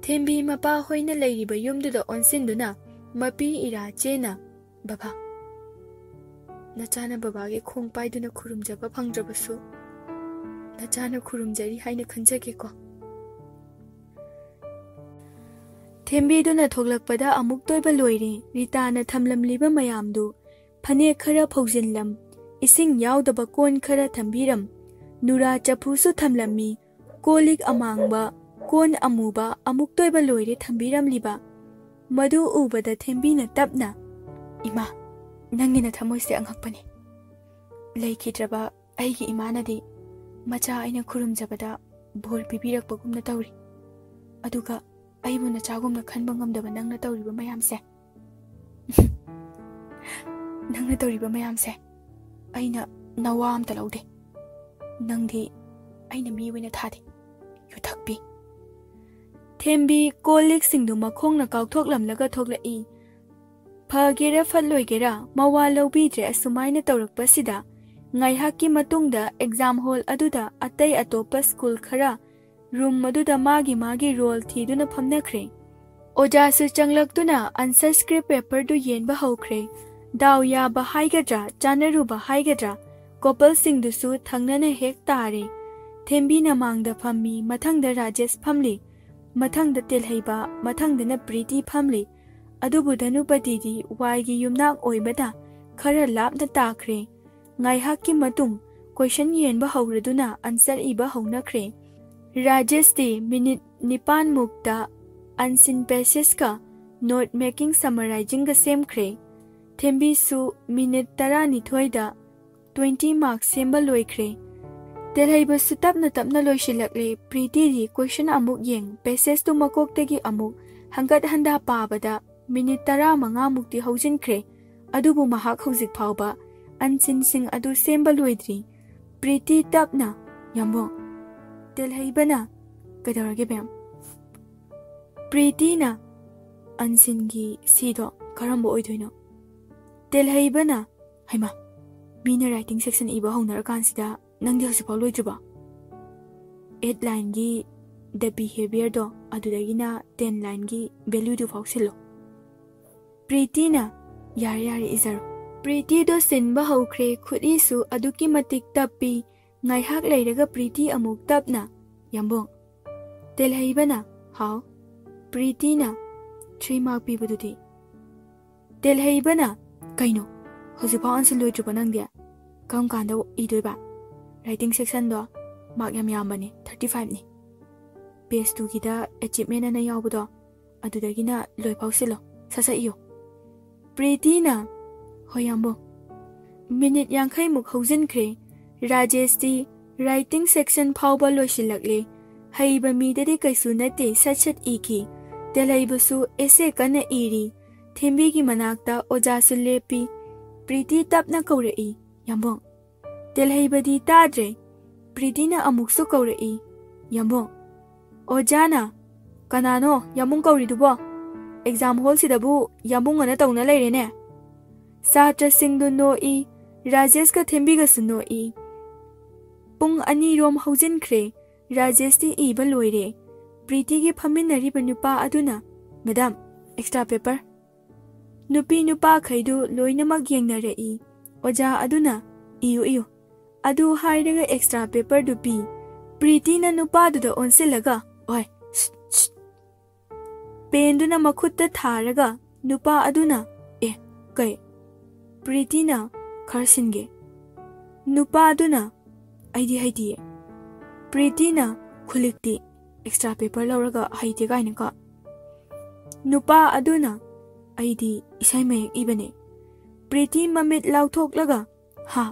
ꯊꯦꯝꯕꯤ ꯃꯄꯥ ꯍꯣꯏꯅ ꯂꯩꯔꯤꯕ ꯌꯨꯝꯗꯨꯗ ꯑꯣꯟꯁꯤꯟꯗꯨꯅ ꯃꯄꯤ ꯏꯔꯥ ꯆꯦꯅ, "ꯕꯕꯥ, ꯅꯆꯥꯅ ꯕꯕꯥꯒꯤ ꯈꯣꯡ ꯄꯥꯏꯗꯨꯅ ꯈꯨꯔꯨꯝꯖꯕ ꯐꯪꯗ꯭ꯔꯕꯁꯨ, ꯅꯆꯥꯅ ꯈꯨꯔꯨꯝꯖꯔꯤ ꯍꯥꯏꯅ ꯈꯟꯖꯒꯦꯀꯣ꯫" ꯊꯦꯝꯕꯤꯗꯨꯅ ꯊꯣꯛꯂꯛꯄꯗ ꯑꯃꯨꯛꯇꯣꯏꯕ ꯂꯣꯏꯔꯦ꯫ ꯔꯤꯇꯥꯅ ꯊꯝꯂꯝꯂꯤꯕ ꯃꯌꯥꯝꯗꯨ, ꯐꯅꯦꯛ ꯈꯔ ꯐꯧꯖꯤꯜꯂꯝ, ꯏꯁꯤꯡ ꯌꯥꯎꯗꯕ ꯀꯣꯟ ꯈꯔ ꯊꯝꯕꯤꯔꯝ, ꯅꯨꯔꯥ ꯆꯐꯨꯁꯨ ꯊꯝꯂꯝꯃꯤ꯫ ꯀꯣꯜ ꯂꯤꯛ ꯑꯃꯥꯡꯕ, ꯀꯣꯟ ꯑꯃꯨꯕ ꯑꯃꯨꯛꯇꯣꯏꯕ ꯂꯣꯏꯔꯦ ꯊꯝꯕꯤꯔꯝꯂꯤꯕ꯫ ꯃꯗꯨ ꯎꯕꯗ ꯊꯦꯝꯕꯤꯅ ꯇꯞꯅ, "ꯏꯃꯥ, ꯅꯪꯒꯤ ꯅꯊꯃꯣꯏꯁꯦ ꯑꯉꯛꯄꯅꯤ꯫ ꯂꯩꯈꯤꯗ꯭ꯔꯕ ꯑꯩꯒꯤ ꯏꯃꯥꯅꯗꯤ ꯃꯆꯥ ꯑꯩꯅ ꯈꯨꯔꯨꯝꯖꯕꯗ ꯕꯣꯔ ꯄꯤꯕꯤꯔꯛꯄꯒꯨꯝꯅ ꯇꯧꯔꯤ꯫ ꯑꯗꯨꯒ ꯑꯩꯕꯨ ꯅꯆꯥꯒꯨꯝꯅ ꯈꯟꯕ ꯉꯝꯗꯕ ꯅꯪꯅ ꯇꯧꯔꯤꯕ ꯃꯌꯥꯝꯁꯦ, ꯅꯪꯅ ꯇꯧꯔꯤꯕ ꯃꯌꯥꯝꯁꯦ ꯑꯩꯅ ꯅꯋꯥ ꯑꯝꯇ ꯂꯧꯗꯦ꯫ ꯅꯪꯗꯤ ꯑꯩꯅ ꯃꯤ ꯑꯣꯏꯅ ꯊꯥꯗꯦ, ꯌꯨꯊꯛꯄꯤ꯫" ꯊꯦꯝꯕꯤ ꯀꯣꯜ ꯂꯤꯛꯁꯤꯡꯗꯨ ꯃꯈꯣꯡꯅ ꯀꯥꯎꯊꯣꯛꯂꯝꯂꯒ ꯊꯣꯛꯂꯛꯏ꯫ ꯐꯒꯦꯔꯥ ꯐꯠꯂꯣꯏꯒꯦꯔꯥ ꯃꯋꯥ ꯂꯧꯕꯤꯗ꯭ꯔꯦ꯫ ꯑꯁꯨꯃꯥꯏꯅ ꯇꯧꯔꯛꯄꯁꯤꯗ ꯉꯥꯏꯍꯥꯛꯀꯤ ꯃꯇꯨꯡꯗ ꯑꯦꯛꯖꯥꯝ ꯍꯣꯜ ꯑꯗꯨꯗ ꯑꯇꯩ ꯑꯇꯣꯞꯄ ꯁ꯭ꯀꯨꯜ ꯈꯔ ꯔꯨꯝ ꯑꯗꯨꯗ ꯃꯥꯒꯤ ꯃꯥꯒꯤ ꯔꯣꯜ ꯊꯤꯗꯨꯅ ꯐꯝꯅꯈ꯭ꯔꯦ꯫ ꯑꯣꯖꯥꯁꯨ ꯆꯪꯂꯛꯇꯨꯅ ꯑꯟꯁꯔ ꯁ꯭ꯀ꯭ꯔꯤꯞ ꯄꯦꯄꯔꯗꯨ ꯌꯦꯟꯕ ꯍꯧꯈ꯭ꯔꯦ꯫ ꯗꯥꯎ ꯌꯥꯕ ꯍꯥꯏꯒꯗ꯭ꯔꯥ, ꯆꯥꯟꯅꯔꯨꯕ ꯍꯥꯏꯒꯗ꯭ꯔꯥ, ꯀꯣꯄꯜꯁꯤꯡꯗꯨꯁꯨ ꯊꯪꯅꯅ ꯍꯦꯛ ꯇꯥꯔꯦ꯫ ꯊꯦꯝꯕꯤꯅ ꯃꯥꯡꯗ ꯐꯝꯃꯤ, ꯃꯊꯪꯗ ꯔꯥꯖꯦꯁ ꯐꯝꯂꯤ, ꯃꯊꯪꯗ ꯇꯦꯜꯍꯩꯕ, ꯃꯊꯪꯗꯅ ꯄ꯭ꯔꯤꯇꯤ ꯐꯝꯂꯤ꯫ ꯑꯗꯨꯕꯨ ꯙꯅꯨꯄꯇꯤꯗꯤ ꯋꯥꯏꯒꯤ ꯌꯨꯝꯅꯥꯛ ꯑꯣꯏꯕꯅ ꯈꯔ ꯂꯥꯞꯅ ꯇꯥꯈ꯭ꯔꯦ꯫ ꯉꯥꯏꯍꯥꯛꯀꯤ ꯃꯇꯨꯡ ꯀꯣꯏꯁꯟ ꯌꯦꯟꯕ ꯍꯧꯔꯗꯨꯅ ꯑꯟꯁꯔ ꯏꯕ ꯍꯧꯅꯈ꯭ꯔꯦ꯫ ꯔꯥꯖꯦꯁꯇꯤ ꯃꯤꯅꯤꯠ ꯅꯤꯄꯥꯟꯃꯨꯛꯇ ꯑꯟꯁꯤꯟ ꯄꯦꯁꯦꯖꯀ ꯅꯣꯠ ꯃꯦꯀꯤꯡ ꯁꯃꯔꯥꯏꯖꯤꯡꯒ ꯁꯦꯝꯈ꯭ꯔꯦ꯫ ꯊꯦꯝꯕꯤꯁꯨ ꯃꯤꯅꯤꯠ ꯇꯔꯥꯅꯤꯊꯣꯏꯗ ꯇ꯭ꯋꯦꯟꯇꯤ ꯃꯥꯔꯛ ꯁꯦꯝꯕ ꯂꯣꯏꯈ꯭ꯔꯦ꯫ ꯇꯦꯜꯍꯩꯕꯁꯨ ꯇꯞꯅ ꯇꯞꯅ ꯂꯣꯏꯁꯤꯜꯂꯛꯂꯦ꯫ ꯄ꯭ꯔꯤꯇꯤꯗꯤ ꯀꯣꯏꯁꯟ ꯑꯃꯨꯛ ꯌꯦꯡ, ꯄꯦꯁꯦꯖꯇꯨ ꯃꯀꯣꯛꯇꯒꯤ ꯑꯃꯨꯛ ꯍꯟꯒꯠ ꯍꯟꯗ ꯄꯥꯕꯗ ꯃꯤꯅꯤꯠ ꯇꯔꯥꯃꯉꯥꯃꯨꯛꯇꯤ ꯍꯧꯖꯤꯟꯈ꯭ꯔꯦ꯫ ꯑꯗꯨꯕꯨ ꯃꯍꯥꯛ ꯍꯧꯖꯤꯛ ꯐꯥꯎꯕ ꯑꯟꯁꯤꯟꯁꯤꯡ ꯑꯗꯨ ꯁꯦꯝꯕ ꯂꯣꯏꯗ꯭ꯔꯤ꯫ ꯄ꯭ꯔꯤꯇꯤ ꯇꯞꯅ, "ꯌꯥꯝꯕꯣꯡ꯫" ꯇꯦꯜꯍꯩꯕꯅ, "ꯀꯩꯗꯧꯔꯒꯦ ꯕꯦꯝ?" ꯄ꯭ꯔꯤꯇꯤꯅ, "ꯑꯟꯁꯤꯟꯒꯤ ꯁꯤꯗꯣ ꯀꯔꯝꯕ ꯑꯣꯏꯗꯣꯏꯅꯣ?" ꯇꯦꯜꯍꯩꯕꯅ, "ꯍꯩꯃꯥ, ꯃꯤꯅ ꯔꯥꯏꯇꯤꯡ ꯁꯦꯛꯁꯟ ꯏꯕ ꯍꯧꯅꯔꯀꯥꯟꯁꯤꯗ ꯅꯪꯗꯤ ꯍꯧꯖꯤꯛꯐꯥꯎ ꯂꯣꯏꯗ꯭ꯔꯤꯕꯣ?" ꯑꯦꯠ ꯂꯥꯏꯟꯒꯤ ꯗ ꯕꯤꯍꯦꯕꯤꯌꯔꯗꯣ, ꯑꯗꯨꯗꯒꯤꯅ ꯇꯦꯟ ꯂꯥꯏꯟꯒꯤ ꯚꯦꯂ꯭ꯌꯨꯗꯨ ꯐꯥꯎ ꯁꯤꯜꯂꯣ꯫ ꯄ꯭ꯔꯤꯇꯤꯅ, "ꯌꯥꯔꯦ, ꯌꯥꯔꯦ, ꯏꯖꯔꯣ"꯫ ꯄ꯭ꯔꯤꯇꯤꯗꯣ ꯁꯤꯟꯕ ꯍꯧꯈ꯭ꯔꯦ, ꯈꯨꯠꯏꯁꯨ ꯑꯗꯨꯛꯀꯤ ꯃꯇꯤꯛ ꯇꯞꯄꯤ꯫ ꯉꯥꯏꯍꯥꯛ ꯂꯩꯔꯒ ꯄ꯭ꯔꯤꯇꯤ ꯑꯃꯨꯛ ꯇꯞꯅ, "ꯌꯥꯝꯕꯨꯡ"꯫ ꯇꯦꯜꯍꯩꯕꯅ, "ꯍꯥꯎ"꯫ ꯄ꯭ꯔꯤꯇꯤꯅ, "ꯊ꯭ꯔꯤ ꯃꯥꯔꯛ ꯄꯤꯕꯗꯨꯗꯤ"꯫ ꯇꯦꯜꯍꯩꯕꯅ, "ꯀꯩꯅꯣ, ꯍꯧꯖꯤꯛꯐꯥꯎ ꯑꯟꯁꯔ ꯂꯣꯏꯗ꯭ꯔꯤꯕꯣ ꯅꯪꯗꯤ? ꯀꯔꯝ ꯀꯥꯟꯗ ꯏꯗꯣꯏꯕ? ꯔꯥꯏꯇꯤꯡ ꯁꯦꯛꯁꯟꯗꯣ ꯃꯥꯔꯛ ꯌꯥꯝ ꯌꯥꯝꯕꯅꯦ, ꯊꯥꯔꯇꯤ ꯐꯥꯏꯚꯅꯤ꯫ ꯄꯦꯖ ꯇꯨꯒꯤꯗ ꯑꯦꯆꯤꯞꯃꯦꯟ ꯑꯅ ꯌꯥꯎꯕꯗꯣ, ꯑꯗꯨꯗꯒꯤꯅ ꯂꯣꯏꯐꯥꯎ ꯁꯤꯜꯂꯣ, ꯁꯠ ꯁꯠ ꯏꯌꯣ"꯫ ꯄ꯭ꯔꯤꯇꯤꯅ, "ꯍꯣꯏ ꯌꯥꯝꯕꯨꯡ"꯫ ꯃꯤꯅꯤꯠ ꯌꯥꯡꯈꯩꯃꯨꯛ ꯍꯧꯖꯤꯟꯈ꯭ꯔꯦ꯫ ꯔꯥꯖꯦꯁꯇꯤ ꯔꯥꯏꯇꯤꯡ ꯁꯦꯛꯁꯟ ꯐꯥꯎꯕ ꯂꯣꯏꯁꯤꯜꯂꯛꯂꯦ꯫ ꯍꯩꯕ ꯃꯤꯗꯗꯤ ꯀꯩꯁꯨ ꯅꯠꯇꯦ, ꯁꯠ ꯁꯠ ꯏꯈꯤ꯫ ꯇꯦꯜꯍꯩꯕꯁꯨ ꯑꯦꯁꯦ ꯀꯟꯅ ꯏꯔꯤ꯫ ꯊꯦꯝꯕꯤꯒꯤ ꯃꯅꯥꯛꯇ ꯑꯣꯖꯥꯁꯨ ꯂꯦꯞꯄꯤ꯫ ꯄ꯭ꯔꯤꯇꯤ ꯇꯞꯅ ꯀꯧꯔꯛꯏ, "ꯌꯥꯝꯕꯨꯡ"꯫ ꯇꯦꯜꯍꯩꯕꯗꯤ ꯇꯥꯗ꯭ꯔꯦ꯫ ꯄ꯭ꯔꯤꯇꯤꯅ ꯑꯃꯨꯛꯁꯨ ꯀꯧꯔꯛꯏ, "ꯌꯥꯝꯕꯨꯡ"꯫ ꯑꯣꯖꯥꯅ, "ꯀꯅꯥꯅꯣ ꯌꯥꯝꯕꯨꯡ ꯀꯧꯔꯤꯗꯨꯕꯣ? ꯑꯦꯛꯖꯥꯝ ꯍꯣꯜꯁꯤꯗꯕꯨ ꯌꯥꯝꯕꯨꯡ ꯑꯅ ꯇꯧꯅ ꯂꯩꯔꯦꯅꯦ"꯫ ꯁꯥꯇ꯭ꯔꯁꯤꯡꯗꯨ ꯅꯣꯛꯏ꯫ ꯔꯥꯖꯦꯁꯀ ꯊꯦꯝꯕꯤꯒꯁꯨ ꯅꯣꯛꯏ꯫ ꯄꯨꯡ ꯑꯅꯤꯔꯣꯝ ꯍꯧꯖꯤꯟꯈ꯭ꯔꯦ꯫ ꯔꯥꯖꯦꯁꯇꯤ ꯏꯕ ꯂꯣꯏꯔꯦ꯫ ꯄ꯭ꯔꯤꯇꯤꯒꯤ ꯐꯝꯃꯤꯟꯅꯔꯤꯕ ꯅꯨꯄꯥ ꯑꯗꯨꯅ, "ꯃꯦꯗꯥꯝ, ꯑꯦꯛꯁꯇ꯭ꯔꯥ ꯄꯦꯄꯔ"꯫ ꯅꯨꯄꯤ ꯅꯨꯄꯥꯈꯩꯗꯨ ꯂꯣꯏꯅꯃꯛ ꯌꯦꯡꯅꯔꯛꯏ꯫ ꯑꯣꯖꯥ ꯑꯗꯨꯅ, "ꯏꯌꯨ, ꯏꯌꯨ"꯫ ꯑꯗꯨ ꯍꯥꯏꯔꯒ ꯑꯦꯛꯁꯇ꯭ꯔꯥ ꯄꯦꯄꯔꯗꯨ ꯄꯤ꯫ ꯄ꯭ꯔꯤꯇꯤꯅ ꯅꯨꯄꯥꯗꯨꯗ ꯑꯣꯟꯁꯤꯜꯂꯒ, "ꯑꯣꯏ, ꯁ꯭ꯠ, ꯁ꯭ꯠ"꯫ ꯄꯦꯟꯗꯨꯅ ꯃꯈꯨꯠꯇ ꯊꯥꯔꯒ ꯅꯨꯄꯥ ꯑꯗꯨꯅ, "ꯑꯦ, ꯀꯩ?" ꯄ꯭ꯔꯤꯇꯤꯅ ꯈꯔ ꯁꯤꯟꯒꯦ꯫ ꯅꯨꯄꯥ ꯑꯗꯨꯅ, "ꯑꯩꯗꯤ ꯍꯩꯇꯤꯌꯦ"꯫ ꯄ꯭ꯔꯤꯇꯤꯅ ꯈꯨꯂꯤꯛꯇꯤ, "ꯑꯦꯛꯁꯇ꯭ꯔꯥ ꯄꯦꯄꯔ ꯂꯧꯔꯒ ꯍꯩꯇꯦ ꯀꯥꯏꯅꯀꯣ"꯫ ꯅꯨꯄꯥ ꯑꯗꯨꯅ, "ꯑꯩꯗꯤ ꯏꯁꯩ ꯃꯌꯦꯛ ꯏꯕꯅꯦ"꯫ ꯄ꯭ꯔꯤꯇꯤ ꯃꯃꯤꯠ ꯂꯥꯎꯊꯣꯛꯂꯒ, "ꯍꯥ"꯫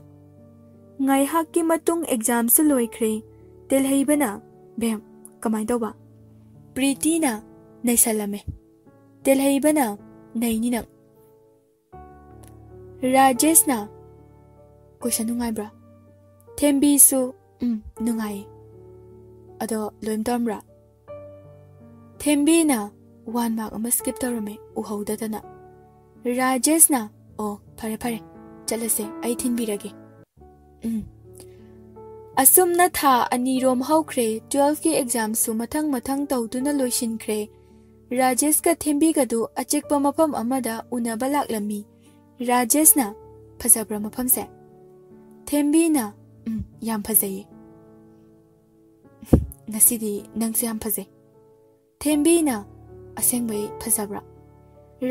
ꯉꯥꯏꯍꯥꯛꯀꯤ ꯃꯇꯨꯡ ꯑꯦꯛꯖꯥꯝꯁꯨ ꯂꯣꯏꯈ꯭ꯔꯦ꯫ ꯇꯦꯜꯍꯩꯕꯅ, "ꯕꯦꯝ, ꯀꯃꯥꯏꯅ ꯇꯧꯕ?" ꯄ꯭ꯔꯤꯇꯤꯅ, "ꯅꯩꯁꯜꯂꯝꯃꯦ"꯫ ꯇꯦꯜꯍꯩꯕꯅ, "ꯅꯩꯅꯤ ꯅꯪ"꯫ ꯔꯥꯖꯦꯁꯅ, "ꯀꯣꯏꯁꯟ ꯅꯨꯡꯉꯥꯏꯕ꯭ꯔꯥ?" ꯊꯦꯝꯕꯤꯁꯨ, "ꯎꯝ, ꯅꯨꯡꯉꯥꯏꯌꯦ"꯫ "ꯑꯗꯣ ꯂꯣꯏꯝ ꯇꯧꯔꯝꯕ꯭ꯔꯥ?" ꯊꯦꯝꯕꯤꯅ ꯋꯥꯟ ꯃꯥꯔꯛ ꯑꯃ ꯁ꯭ꯀꯤꯞ ꯇꯧꯔꯝꯃꯦ, ꯎꯍꯧꯗꯗꯅ꯫ ꯔꯥꯖꯦꯁꯅ, "ꯑꯣ, ꯐꯔꯦ ꯐꯔꯦ, ꯆꯠꯂꯁꯦ, ꯑꯩ ꯊꯤꯟꯕꯤꯔꯒꯦ"꯫ "ꯎꯝ"꯫ ꯑꯁꯨꯝꯅ ꯊꯥ ꯑꯅꯤꯔꯣꯝ ꯍꯧꯈ꯭ꯔꯦ꯫ Twelfthꯀꯤ examꯁꯨ ꯃꯊꯪ ꯃꯊꯪ ꯇꯧꯗꯨꯅ ꯂꯣꯏꯁꯤꯟꯈ꯭ꯔꯦ꯫ ꯔꯥꯖꯦꯁꯀ ꯊꯦꯝꯕꯤꯒꯗꯨ ꯑꯆꯤꯛꯄ ꯃꯐꯝ ꯑꯃꯗ ꯎꯅꯕ ꯂꯥꯛꯂꯝꯃꯤ꯫ ꯔꯥꯖꯦꯁꯅ, "ꯐꯖꯕ꯭ꯔꯥ ꯃꯐꯝꯁꯦ?" ꯊꯦꯝꯕꯤꯅ, "ꯎꯝ, ꯌꯥꯝ ꯐꯖꯩꯌꯦ꯫ ꯉꯁꯤꯗꯤ ꯅꯪꯁꯨ ꯌꯥꯝ ꯐꯖꯩ꯫" ꯊꯦꯝꯕꯤꯅ, "ꯑꯁꯦꯡꯕꯩ ꯐꯖꯕ꯭ꯔꯥ?"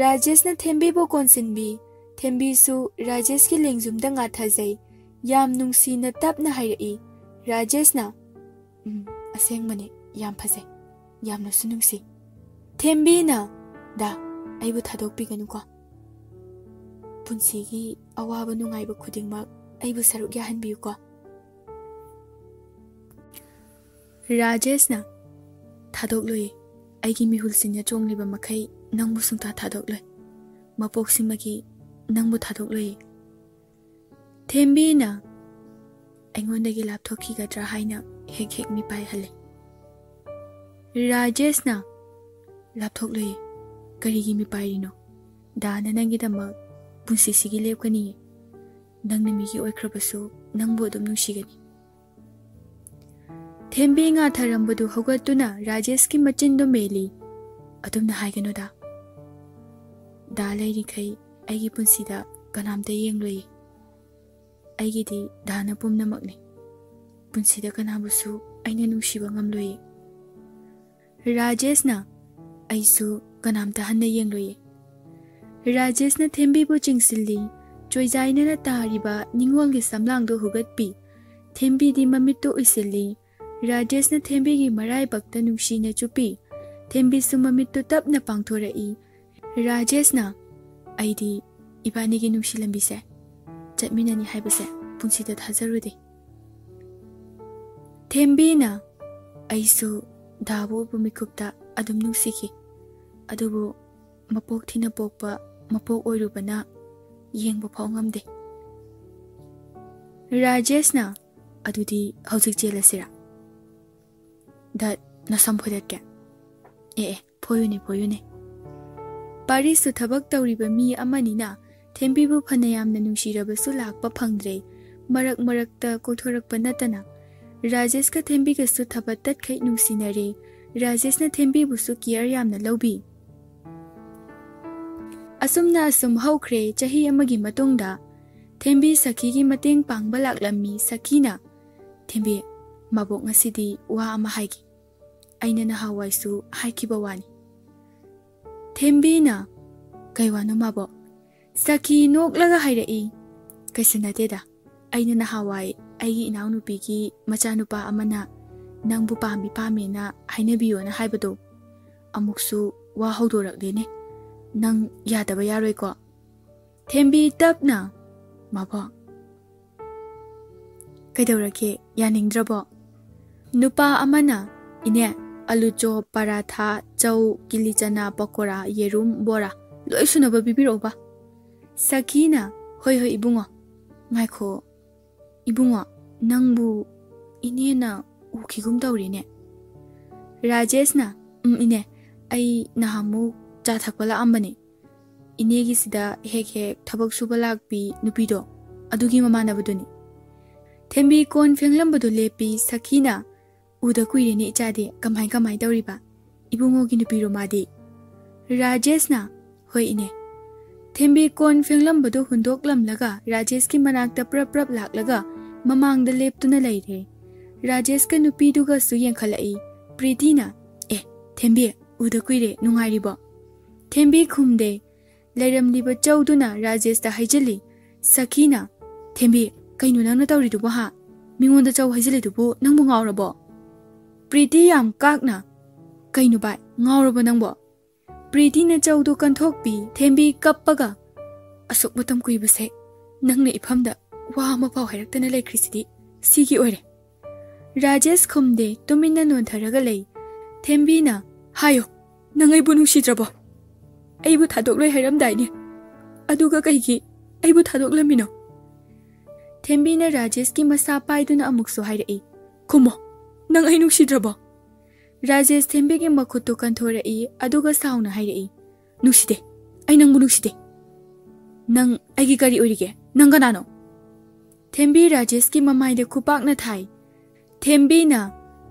ꯔꯥꯖꯦꯁꯅ ꯊꯦꯝꯕꯤꯕꯨ ꯀꯣꯟꯁꯤꯟꯕꯤ꯫ ꯊꯦꯝꯕꯤꯁꯨ ꯔꯥꯖꯦꯁꯀꯤ ꯂꯦꯡꯖꯨꯝꯗ ꯉꯥꯊꯖꯩ꯫ ꯌꯥꯝ ꯅꯨꯡꯁꯤꯅ ꯇꯞꯅ ꯍꯥꯏꯔꯛꯏ꯫ ꯔꯥꯖꯦꯁꯅ, "ꯎꯝ, ꯑꯁꯦꯡꯕꯅꯦ, ꯌꯥꯝ ꯐꯖꯩ, ꯌꯥꯝꯅꯁꯨ ꯅꯨꯡꯁꯤ꯫" ꯊꯦꯝꯕꯤꯅ, "ꯗꯥ, ꯑꯩꯕꯨ ꯊꯥꯗꯣꯛꯄꯤꯒꯅꯨꯀꯣ꯫ ꯄꯨꯟꯁꯤꯒꯤ ꯑꯋꯥꯕ ꯅꯨꯡꯉꯥꯏꯕ ꯈꯨꯗꯤꯡꯃꯛ ꯑꯩꯕꯨ ꯁꯔꯨꯛ ꯌꯥꯍꯟꯕꯤꯌꯨꯀꯣ꯫" ꯔꯥꯖꯦꯁꯅ, "ꯊꯥꯗꯣꯛꯂꯣꯏ꯫ ꯑꯩꯒꯤ ꯃꯤꯍꯨꯜꯁꯤꯡꯅ ꯆꯣꯡꯂꯤꯕ ꯃꯈꯩ ꯅꯪꯕꯨ ꯁꯨꯡꯊꯥ ꯊꯥꯗꯣꯛꯂꯣꯏ꯫ ꯃꯄꯣꯛꯁꯤꯃꯒꯤ ꯅꯪꯕꯨ ꯊꯥꯗꯣꯛꯂꯣꯏ꯫" ꯊꯦꯝꯕꯤꯅ, "ꯑꯩꯉꯣꯟꯗꯒꯤ ꯂꯥꯞꯊꯣꯛꯈꯤꯒꯗ꯭ꯔꯥ ꯍꯥꯏꯅ ꯍꯦꯛ ꯍꯦꯛ ꯃꯤꯄꯥꯏꯍꯜꯂꯤ꯫" ꯔꯥꯖꯦꯁꯅ, "ꯂꯥꯞꯊꯣꯛꯂꯣꯏ꯫ ꯀꯔꯤꯒꯤ ꯃꯤꯄꯥꯏꯔꯤꯅꯣ? ꯗꯥꯅ ꯅꯪꯒꯤꯗꯃꯛ ꯄꯨꯟꯁꯤꯁꯤꯒꯤ ꯂꯦꯞꯀꯅꯤꯌꯦ꯫ ꯅꯪꯅ ꯃꯤꯒꯤ ꯑꯣꯏꯈ꯭ꯔꯕꯁꯨ ꯅꯪꯕꯨ ꯑꯗꯨꯝ ꯅꯨꯡꯁꯤꯒꯅꯤ꯫" ꯊꯦꯝꯕꯤ ꯉꯥꯊꯔꯝꯕꯗꯨ ꯍꯧꯒꯠꯇꯨꯅ ꯔꯥꯖꯦꯁꯀꯤ ꯃꯆꯤꯟꯗꯨ ꯃꯦꯜꯂꯤ꯫ "ꯑꯗꯨꯝꯅ ꯍꯥꯏꯒꯅꯨꯗ꯫ ꯗꯥ ꯂꯩꯔꯤꯈꯩ ꯑꯩꯒꯤ ꯄꯨꯟꯁꯤꯗ ꯀꯅꯥꯝꯇ ꯌꯦꯡꯂꯣꯏꯌꯦ꯫ ꯑꯩꯒꯤꯗꯤ ꯗꯥꯅ ꯄꯨꯝꯅꯃꯛꯅꯤ꯫ ꯄꯨꯟꯁꯤꯗ ꯀꯅꯥꯕꯨꯁꯨ ꯑꯩꯅ ꯅꯨꯡꯁꯤꯕ ꯉꯝꯂꯣꯏꯌꯦ꯫" ꯔꯥꯖꯦꯁꯅ, "ꯑꯩꯁꯨ ꯀꯅꯥꯝꯇ ꯍꯟꯅ ꯌꯦꯡꯂꯣꯏꯌꯦ꯫" ꯔꯥꯖꯦꯁꯅ ꯊꯦꯝꯕꯤꯕꯨ ꯆꯤꯡꯁꯤꯜꯂꯤ꯫ ꯆꯣꯏꯖꯥꯏꯅꯅ ꯇꯥꯔꯤꯕ ꯅꯤꯡꯉꯣꯜꯒꯤ ꯁꯝꯂꯥꯡꯗꯨ ꯍꯨꯒꯠꯄꯤ꯫ ꯊꯦꯝꯕꯤꯗꯤ ꯃꯃꯤꯠꯇꯨ ꯎꯏꯁꯤꯜꯂꯤ꯫ ꯔꯥꯖꯦꯁꯅ ꯊꯦꯝꯕꯤꯒꯤ ꯃꯔꯥꯏꯕꯛꯇ ꯅꯨꯡꯁꯤꯅ ꯆꯨꯞꯄꯤ꯫ ꯊꯦꯝꯕꯤꯁꯨ ꯃꯃꯤꯠꯇꯨ ꯇꯞꯅ ꯄꯥꯡꯊꯣꯔꯛꯏ꯫ ꯔꯥꯖꯦꯁꯅ, "ꯑꯩꯗꯤ ꯏꯕꯥꯅꯤꯒꯤ ꯅꯨꯡꯁꯤ ꯂꯝꯕꯤꯁꯦ ꯆꯠꯃꯤꯟꯅꯅꯤ ꯍꯥꯏꯕꯁꯦ ꯄꯨꯟꯁꯤꯗ ꯊꯥꯖꯔꯨꯗꯦ꯫" ꯊꯦꯝꯕꯤꯅ, "ꯑꯩꯁꯨ ꯗꯥꯕꯨ ꯎꯕ ꯃꯤꯀꯨꯞꯇ ꯑꯗꯨꯝ ꯅꯨꯡꯁꯤꯈꯤ, ꯑꯗꯨꯕꯨ ꯃꯄꯣꯛ ꯊꯤꯅ ꯄꯣꯛꯄ ꯃꯄꯣꯛ ꯑꯣꯏꯔꯨꯕꯅ ꯌꯦꯡꯕ ꯐꯥꯎ ꯉꯝꯗꯦ꯫" ꯔꯥꯖꯦꯁꯅ, "ꯑꯗꯨꯗꯤ ꯍꯧꯖꯤꯛ ꯆꯦꯜꯂꯁꯤꯔꯥ? ꯗꯠ, ꯅꯁꯝ ꯐꯣꯏꯗꯠꯀꯦ꯫ ꯑꯦ, ꯑꯦ, ꯐꯣꯏꯌꯨꯅꯦ, ꯐꯣꯏꯌꯨꯅꯦ꯫" ꯄꯥꯔꯤꯁꯁꯨ ꯊꯕꯛ ꯇꯧꯔꯤꯕ ꯃꯤ ꯑꯃꯅꯤꯅ ꯊꯦꯝꯕꯤꯕꯨ ꯐꯅ ꯌꯥꯝꯅ ꯅꯨꯡꯁꯤꯔꯕꯁꯨ ꯂꯥꯛꯄ ꯐꯪꯗ꯭ꯔꯦ꯫ ꯃꯔꯛ ꯃꯔꯛꯇ ꯀꯣꯏꯊꯣꯔꯛꯄ ꯅꯠꯇꯅ ꯔꯥꯖꯦꯁꯀ ꯊꯦꯝꯕꯤꯒꯁꯨ ꯊꯕꯛ ꯇꯠꯈꯩ ꯅꯨꯡꯁꯤꯅꯔꯦ꯫ ꯔꯥꯖꯦꯁꯅ ꯊꯦꯝꯕꯤꯕꯨꯁꯨ ꯀꯤꯌꯔ ꯌꯥꯝꯅ ꯂꯧꯕꯤ꯫ ꯑꯁꯨꯝꯅ ꯑꯁꯨꯝ ꯍꯧꯈ꯭ꯔꯦ꯫ ꯆꯍꯤ ꯑꯃꯒꯤ ꯃꯇꯨꯡꯗ ꯊꯦꯝꯕꯤ ꯁꯈꯤꯒꯤ ꯃꯇꯦꯡ ꯄꯥꯡꯕ ꯂꯥꯛꯂꯝꯃꯤ꯫ ꯁꯈꯤꯅ, "ꯊꯦꯝꯕꯤ, ꯃꯕꯣꯛ ꯉꯁꯤꯗꯤ ꯋꯥ ꯑꯃ ꯍꯥꯏꯒꯦ꯫ ꯑꯩꯅ ꯅꯍꯥꯟꯋꯥꯏꯁꯨ ꯍꯥꯏꯈꯤꯕ ꯋꯥꯅꯤ꯫" ꯊꯦꯝꯕꯤꯅ, "ꯀꯩ ꯋꯥꯅꯣ ꯃꯕꯣꯛ?" ꯁꯈꯤ ꯅꯣꯛꯂꯒ ꯍꯥꯏꯔꯛꯏ, "ꯀꯩꯁꯨ ꯅꯠꯇꯦꯗ, ꯑꯩꯅ ꯅꯍꯥꯟꯋꯥꯏ ꯑꯩꯒꯤ ꯏꯅꯥꯎꯅꯨꯄꯤꯒꯤ ꯃꯆꯥꯅꯨꯄꯥ ꯑꯃꯅ ꯅꯪꯕꯨ ꯄꯥꯝꯃꯤ ꯄꯥꯝꯃꯦꯅ ꯍꯥꯏꯅꯕꯤꯌꯣꯅ ꯍꯥꯏꯕꯗꯣ, ꯑꯃꯨꯛꯁꯨ ꯋꯥ ꯍꯧꯗꯣꯔꯛꯂꯦꯅꯦ꯫ ꯅꯪ ꯌꯥꯗꯕ ꯌꯥꯔꯣꯏꯀꯣ?" ꯊꯦꯝꯕꯤ ꯇꯞꯅ, "ꯃꯕꯣꯛ, ꯀꯩꯗꯧꯔꯒꯦ? ꯌꯥꯅꯤꯡꯗ꯭ꯔꯕꯣ?" ꯅꯨꯄꯥ ꯑꯃꯅ, "ꯏꯅꯦ, ꯑꯂꯨ ꯆꯣꯞ, ꯄꯔꯥꯊꯥ, ꯆꯧ, ꯀꯤꯂꯤ ꯆꯅꯥ, ꯄꯀꯣꯔꯥ, ꯌꯦꯔꯨꯝ, ꯕꯣꯔꯥ, ꯂꯣꯏ ꯁꯨꯅꯕ ꯄꯤꯕꯤꯔꯛꯎꯕ꯫" ꯁꯈꯤꯅ, "ꯍꯣꯏ, ꯍꯣꯏ, ꯏꯕꯨꯡꯉꯣ꯫ ꯉꯥꯏꯈꯣ, ꯏꯕꯨꯡꯉꯣ, ꯅꯪꯕꯨ ꯏꯅꯦꯅ ꯎꯈꯤꯒꯨꯝ ꯇꯧꯔꯤꯅꯦ꯫" ꯔꯥꯖꯦꯁꯅ, "ꯎꯝ, ꯏꯅꯦ, ꯑꯩ ꯅꯍꯥꯟꯃꯨꯛ ꯆꯥ ꯊꯛꯄ ꯂꯥꯛꯑꯝꯕꯅꯦ꯫ ꯏꯅꯦꯒꯤꯁꯤꯗ ꯍꯦꯛ ꯍꯦꯛ ꯊꯕꯛ ꯁꯨꯕ ꯂꯥꯛꯄꯤ ꯅꯨꯄꯤꯗꯣ, ꯑꯗꯨꯒꯤ ꯃꯃꯥꯟꯅꯕꯗꯨꯅꯤ꯫" ꯊꯦꯝꯕꯤ ꯀꯣꯟ ꯐꯦꯡꯂꯝꯕꯗꯨ ꯂꯦꯞꯄꯤ꯫ ꯁꯈꯤꯅ, "ꯎꯗ ꯀꯨꯏꯔꯦꯅꯦ ꯏꯆꯥꯗꯤ, ꯀꯃꯥꯏ ꯀꯃꯥꯏ ꯇꯧꯔꯤꯕ? ꯏꯕꯨꯡꯉꯣꯒꯤ ꯅꯨꯄꯤꯔꯣ ꯃꯥꯗꯤ?" ꯔꯥꯖꯦꯁꯅ, "ꯍꯣꯏ ꯏꯅꯦ꯫" ꯊꯦꯝꯕꯤ ꯀꯣꯟ ꯐꯦꯡꯂꯝꯕꯗꯨ ꯍꯨꯟꯗꯣꯛꯂꯝꯂꯒ ꯔꯥꯖꯦꯁꯀꯤ ꯃꯅꯥꯛꯇ ꯄ꯭ꯔꯞ ꯄ꯭ꯔꯞ ꯂꯥꯛꯂꯒ ꯃꯃꯥꯡꯗ ꯂꯦꯞꯇꯨꯅ ꯂꯩꯔꯦ꯫ ꯔꯥꯖꯦꯁꯀ ꯅꯨꯄꯤꯗꯨꯒꯁꯨ ꯌꯦꯡꯈꯠꯂꯛꯏ꯫ ꯄ꯭ꯔꯤꯇꯤꯅ, "ꯑꯦ, ꯊꯦꯝꯕꯤ, ꯎꯗ ꯀꯨꯏꯔꯦ, ꯅꯨꯡꯉꯥꯏꯔꯤꯕꯣ?" ꯊꯦꯝꯕꯤ ꯈꯨꯝꯗꯦ꯫ ꯂꯩꯔꯝꯂꯤꯕ ꯆꯧꯗꯨꯅ ꯔꯥꯖꯦꯁꯇ ꯍꯩꯖꯤꯜꯂꯤ꯫ ꯁꯈꯤꯅ, "ꯊꯦꯝꯕꯤ, ꯀꯩꯅꯣ ꯅꯪꯅ ꯇꯧꯔꯤꯗꯨꯕꯣ ꯍꯥ? ꯃꯤꯉꯣꯟꯗ ꯆꯧ ꯍꯩꯖꯤꯜꯂꯤꯗꯨꯕꯨ ꯅꯪꯕꯨ ꯉꯥꯎꯔꯕꯣ?" ꯄ꯭ꯔꯤꯇꯤ ꯌꯥꯝ ꯀꯥꯛꯅ, "ꯀꯩꯅꯣ ꯚꯥꯏ, ꯉꯥꯎꯔꯕꯣ ꯅꯪꯕꯣ?" ꯄ꯭ꯔꯤꯇꯤꯅ ꯆꯧꯗꯨ ꯀꯟꯊꯣꯛꯄꯤ꯫ ꯊꯦꯝꯕꯤ ꯀꯞꯄꯒ, "ꯑꯁꯨꯛ ꯃꯇꯝ ꯀꯨꯏꯕꯁꯦ ꯅꯪꯅ ꯏꯐꯝꯗ ꯋꯥ ꯑꯃꯐꯥꯎ ꯍꯥꯏꯔꯛꯇꯅ ꯂꯩꯈ꯭ꯔꯤꯁꯤꯗꯤ ꯁꯤꯒꯤ ꯑꯣꯏꯔꯦ꯫" ꯔꯥꯖꯦꯁ ꯈꯨꯝꯗꯦ, ꯇꯨꯃꯤꯟꯅ ꯅꯣꯟꯊꯔꯒ ꯂꯩ꯫ ꯊꯦꯝꯕꯤꯅ, "ꯍꯥꯏꯌꯣ, ꯅꯪ ꯑꯩꯕꯨ ꯅꯨꯡꯁꯤꯗ꯭ꯔꯕꯣ? ꯑꯩꯕꯨ ꯊꯥꯗꯣꯛꯂꯣꯏ ꯍꯥꯏꯔꯝꯗꯥꯏꯅꯦ꯫ ꯑꯗꯨꯒ ꯀꯩꯒꯤ ꯑꯩꯕꯨ ꯊꯥꯗꯣꯛꯂꯝꯃꯤꯅꯣ?" ꯊꯦꯝꯕꯤꯅ ꯔꯥꯖꯦꯁꯀꯤ ꯃꯁꯥ ꯄꯥꯏꯗꯨꯅ ꯑꯃꯨꯛꯁꯨ ꯍꯥꯏꯔꯛꯏ, "ꯈꯨꯝꯃꯣ, ꯅꯪ ꯑꯩ ꯅꯨꯡꯁꯤꯗ꯭ꯔꯕꯣ?" ꯔꯥꯖꯦꯁ ꯊꯦꯝꯕꯤꯒꯤ ꯃꯈꯨꯠꯇꯨ ꯀꯟꯊꯣꯔꯛꯏ, ꯑꯗꯨꯒ ꯁꯥꯎꯅ ꯍꯥꯏꯔꯛꯏ, "ꯅꯨꯡꯁꯤꯗꯦ, ꯑꯩ ꯅꯪꯕꯨ ꯅꯨꯡꯁꯤꯗꯦ꯫ ꯅꯪ ꯑꯩꯒꯤ ꯀꯔꯤ ꯑꯣꯏꯔꯤꯒꯦ? ꯅꯪ ꯀꯅꯥꯅꯣ?" ꯊꯦꯝꯕꯤ ꯔꯥꯖꯦꯁꯀꯤ ꯃꯃꯥꯏꯗ ꯈꯨꯄꯥꯛꯅ ꯊꯥꯏ꯫ ꯊꯦꯝꯕꯤꯅ,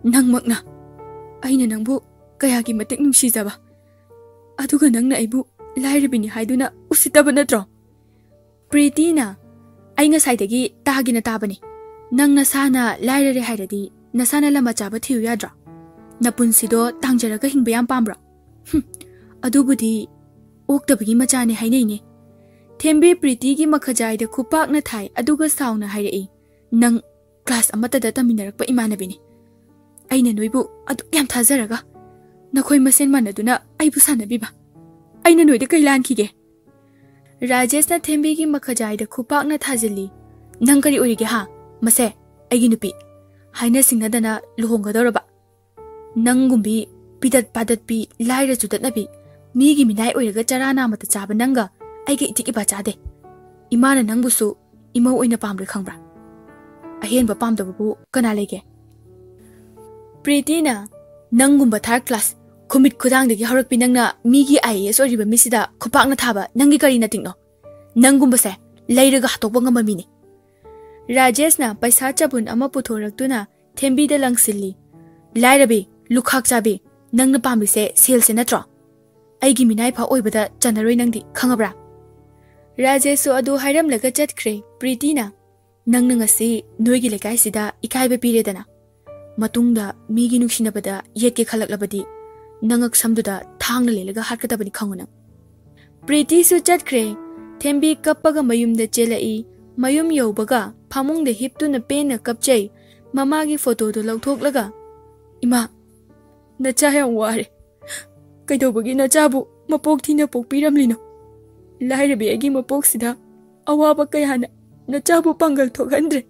"ꯅꯪꯃꯛꯅ ꯑꯩꯅ ꯅꯪꯕꯨ ꯀꯌꯥꯒꯤ ꯃꯇꯤꯛ ꯅꯨꯡꯁꯤꯖꯕ, ꯑꯗꯨꯒ ꯅꯪꯅ ꯑꯩꯕꯨ ꯂꯥꯏꯔꯕꯤꯅꯤ ꯍꯥꯏꯗꯨꯅ ꯎꯁꯤꯠꯇꯕ ꯅꯠꯇ꯭ꯔꯣ?" ꯄ꯭ꯔꯤꯇꯤꯅ, "ꯑꯩ ꯉꯁꯥꯏꯗꯒꯤ ꯇꯥꯒꯦꯅ ꯇꯥꯕꯅꯤ꯫ ꯅꯪ ꯅꯁꯥꯅ ꯂꯥꯏꯔꯔꯦ ꯍꯥꯏꯔꯗꯤ ꯅꯁꯥꯅ ꯂꯝ ꯑꯆꯥꯕ ꯊꯤꯌꯨ ꯌꯥꯗ꯭ꯔꯣ? ꯅꯄꯨꯟꯁꯤꯗꯣ ꯇꯥꯡꯖꯔꯒ ꯍꯤꯡꯕ ꯌꯥꯝ ꯄꯥꯝꯕ꯭ꯔꯣ?" "ꯍꯨꯝ, ꯑꯗꯨꯕꯨꯗꯤ ꯑꯣꯛꯇꯕꯒꯤ ꯃꯆꯥꯅꯦ ꯍꯥꯏꯅꯩꯅꯦ꯫" ꯊꯦꯝꯕꯤ ꯄ꯭ꯔꯤꯇꯤꯒꯤ ꯃꯈꯖꯥꯏꯗ ꯈꯨꯄꯥꯛꯅ ꯊꯥꯏ, ꯑꯗꯨꯒ ꯁꯥꯎꯅ ꯍꯥꯏꯔꯛꯏ, "ꯅꯪ ꯀ꯭ꯂꯥꯁ ꯑꯃꯠꯇꯗ ꯇꯝꯃꯤꯟꯅꯔꯛꯄ ꯏꯃꯥꯟꯅꯕꯤꯅꯤ꯫ ꯑꯩꯅ ꯅꯣꯏꯕꯨ ꯑꯗꯨꯛ ꯌꯥꯝ ꯊꯥꯖꯔꯒ ꯅꯈꯣꯏ ꯃꯁꯦꯟ ꯃꯥꯟꯅꯗꯨꯅ ꯑꯩꯕꯨ ꯁꯥꯟꯅꯕꯤꯕ꯫ ꯑꯩꯅ ꯅꯣꯏꯗ ꯀꯩ ꯂꯥꯟꯈꯤꯒꯦ?" ꯔꯥꯖꯦꯁꯅ ꯊꯦꯝꯕꯤꯒꯤ ꯃꯈꯖꯥꯏꯗ ꯈꯨꯄꯥꯛꯅ ꯊꯥꯖꯤꯜꯂꯤ꯫ "ꯅꯪ ꯀꯔꯤ ꯑꯣꯏꯔꯤꯒꯦ ꯍꯥ? ꯃꯁꯦ, ꯑꯩꯒꯤ ꯅꯨꯄꯤ꯫ ꯍꯥꯏꯅ ꯁꯤꯡꯅꯗꯅ ꯂꯨꯍꯣꯡꯒꯗꯧꯔꯕ꯫ ꯅꯪꯒꯨꯝꯕꯤ ꯄꯤꯗꯠ ꯄꯥꯗꯠꯄꯤ, ꯂꯥꯏꯔ ꯆꯨꯗꯠꯅꯕꯤ, ꯃꯤꯒꯤ ꯃꯤꯅꯥꯏ ꯑꯣꯏꯔꯒ ꯆꯔꯥ ꯅꯥꯝꯃꯇ ꯆꯥꯕ ꯅꯪꯒ ꯑꯩꯒ ꯏꯇꯤꯛ ꯏꯄꯥ ꯆꯥꯗꯦ꯫ ꯏꯃꯥꯅ ꯅꯪꯕꯨꯁꯨ ꯏꯃꯧ ꯑꯣꯏꯅ ꯄꯥꯝꯗ꯭ꯔꯦ ꯈꯪꯕ꯭ꯔꯥ? ꯑꯍꯦꯟꯕ ꯄꯥꯝꯗꯕꯕꯨ ꯀꯅꯥ ꯂꯩꯒꯦ?" ꯄ꯭ꯔꯤꯇꯤꯅ, "ꯅꯪꯒꯨꯝꯕ ꯊꯥꯔꯠ ꯀ꯭ꯂꯥꯁ, ꯈꯨꯃꯤꯠ ꯈꯨꯗꯥꯡꯗꯒꯤ ꯍꯧꯔꯛꯄꯤ ꯅꯪꯅ ꯃꯤꯒꯤ ꯑꯥꯏ ꯑꯦ ꯑꯦꯁ ꯑꯣꯏꯔꯤꯕ ꯃꯤꯁꯤꯗ ꯈꯨꯄꯥꯛꯅ ꯊꯥꯕ ꯅꯪꯒꯤ ꯀꯔꯤ ꯅꯇꯤꯛꯅꯣ? ꯅꯪꯒꯨꯝꯕꯁꯦ ꯂꯩꯔꯒ ꯍꯥꯠꯇꯣꯛꯄ ꯉꯝꯕ ꯃꯤꯅꯤ꯫" ꯔꯥꯖꯦꯁꯅ ꯄꯩꯁꯥ ꯆꯕꯨꯟ ꯑꯃ ꯄꯨꯊꯣꯔꯛꯇꯨꯅ ꯊꯦꯝꯕꯤꯗ ꯂꯪꯁꯤꯜꯂꯤ꯫ "ꯂꯥꯏꯔꯕꯤ, ꯂꯨꯈꯥꯛ ꯆꯥꯕꯤ, ꯅꯪꯅ ꯄꯥꯝꯃꯤꯁꯦ ꯁꯦꯜꯁꯦ ꯅꯠꯇ꯭ꯔꯣ? ꯑꯩꯒꯤ ꯃꯤꯅꯥꯏꯐꯥ ꯑꯣꯏꯕꯗ ꯆꯟꯅꯔꯣꯏ ꯅꯪꯗꯤ, ꯈꯪꯉꯕ꯭ꯔꯥ?" ꯔꯥꯖꯦꯁꯁꯨ ꯑꯗꯨ ꯍꯥꯏꯔꯝꯂꯒ ꯆꯠꯈ꯭ꯔꯦ꯫ ꯄ꯭ꯔꯤꯇꯤꯅ, "ꯅꯪꯅ ꯉꯁꯤ ꯅꯣꯏꯒꯤ ꯂꯩꯀꯥꯏꯁꯤꯗ ꯏꯀꯥꯏꯕ ꯄꯤꯔꯦꯗꯅ꯫ ꯃꯇꯨꯡꯗ ꯃꯤꯒꯤ ꯅꯨꯡꯁꯤꯅꯕꯗ ꯌꯦꯠꯀꯦ ꯈꯜꯂꯛꯂꯕꯗꯤ ꯅꯉꯛ ꯁꯝꯗꯨꯗ ꯊꯥꯡꯅ ꯂꯦꯜꯂꯒ ꯍꯥꯠꯀꯗꯕꯅꯤ, ꯈꯪꯉꯨ ꯅꯪ꯫" ꯄ꯭ꯔꯤꯇꯤꯁꯨ ꯆꯠꯈ꯭ꯔꯦ꯫ ꯊꯦꯝꯕꯤ ꯀꯞꯄꯒ ꯃꯌꯨꯝꯗ ꯆꯦꯜꯂꯛꯏ꯫ ꯃꯌꯨꯝ ꯌꯧꯕꯒ ꯐꯃꯨꯡꯗ ꯍꯤꯞꯇꯨꯅ ꯄꯦꯟꯅ ꯀꯞꯆꯩ꯫ ꯃꯃꯥꯒꯤ ꯐꯣꯇꯣꯗꯨ ꯂꯧꯊꯣꯛꯂꯒ, "ꯏꯃꯥ, ꯅꯆꯥ ꯌꯥꯝ ꯋꯥꯔꯦ꯫ ꯀꯩꯗꯧꯕꯒꯤ ꯅꯆꯥꯕꯨ ꯃꯄꯣꯛ ꯊꯤꯅ ꯄꯣꯛꯄꯤꯔꯝꯂꯤꯅꯣ? ꯂꯥꯏꯔꯕꯤ ꯑꯩꯒꯤ ꯃꯄꯣꯛꯁꯤꯗ ꯑꯋꯥꯕ ꯀꯌꯥꯅ ꯅꯆꯥꯕꯨ ꯄꯥꯡꯒꯜ ꯊꯣꯛꯍꯟꯗ꯭ꯔꯦ꯫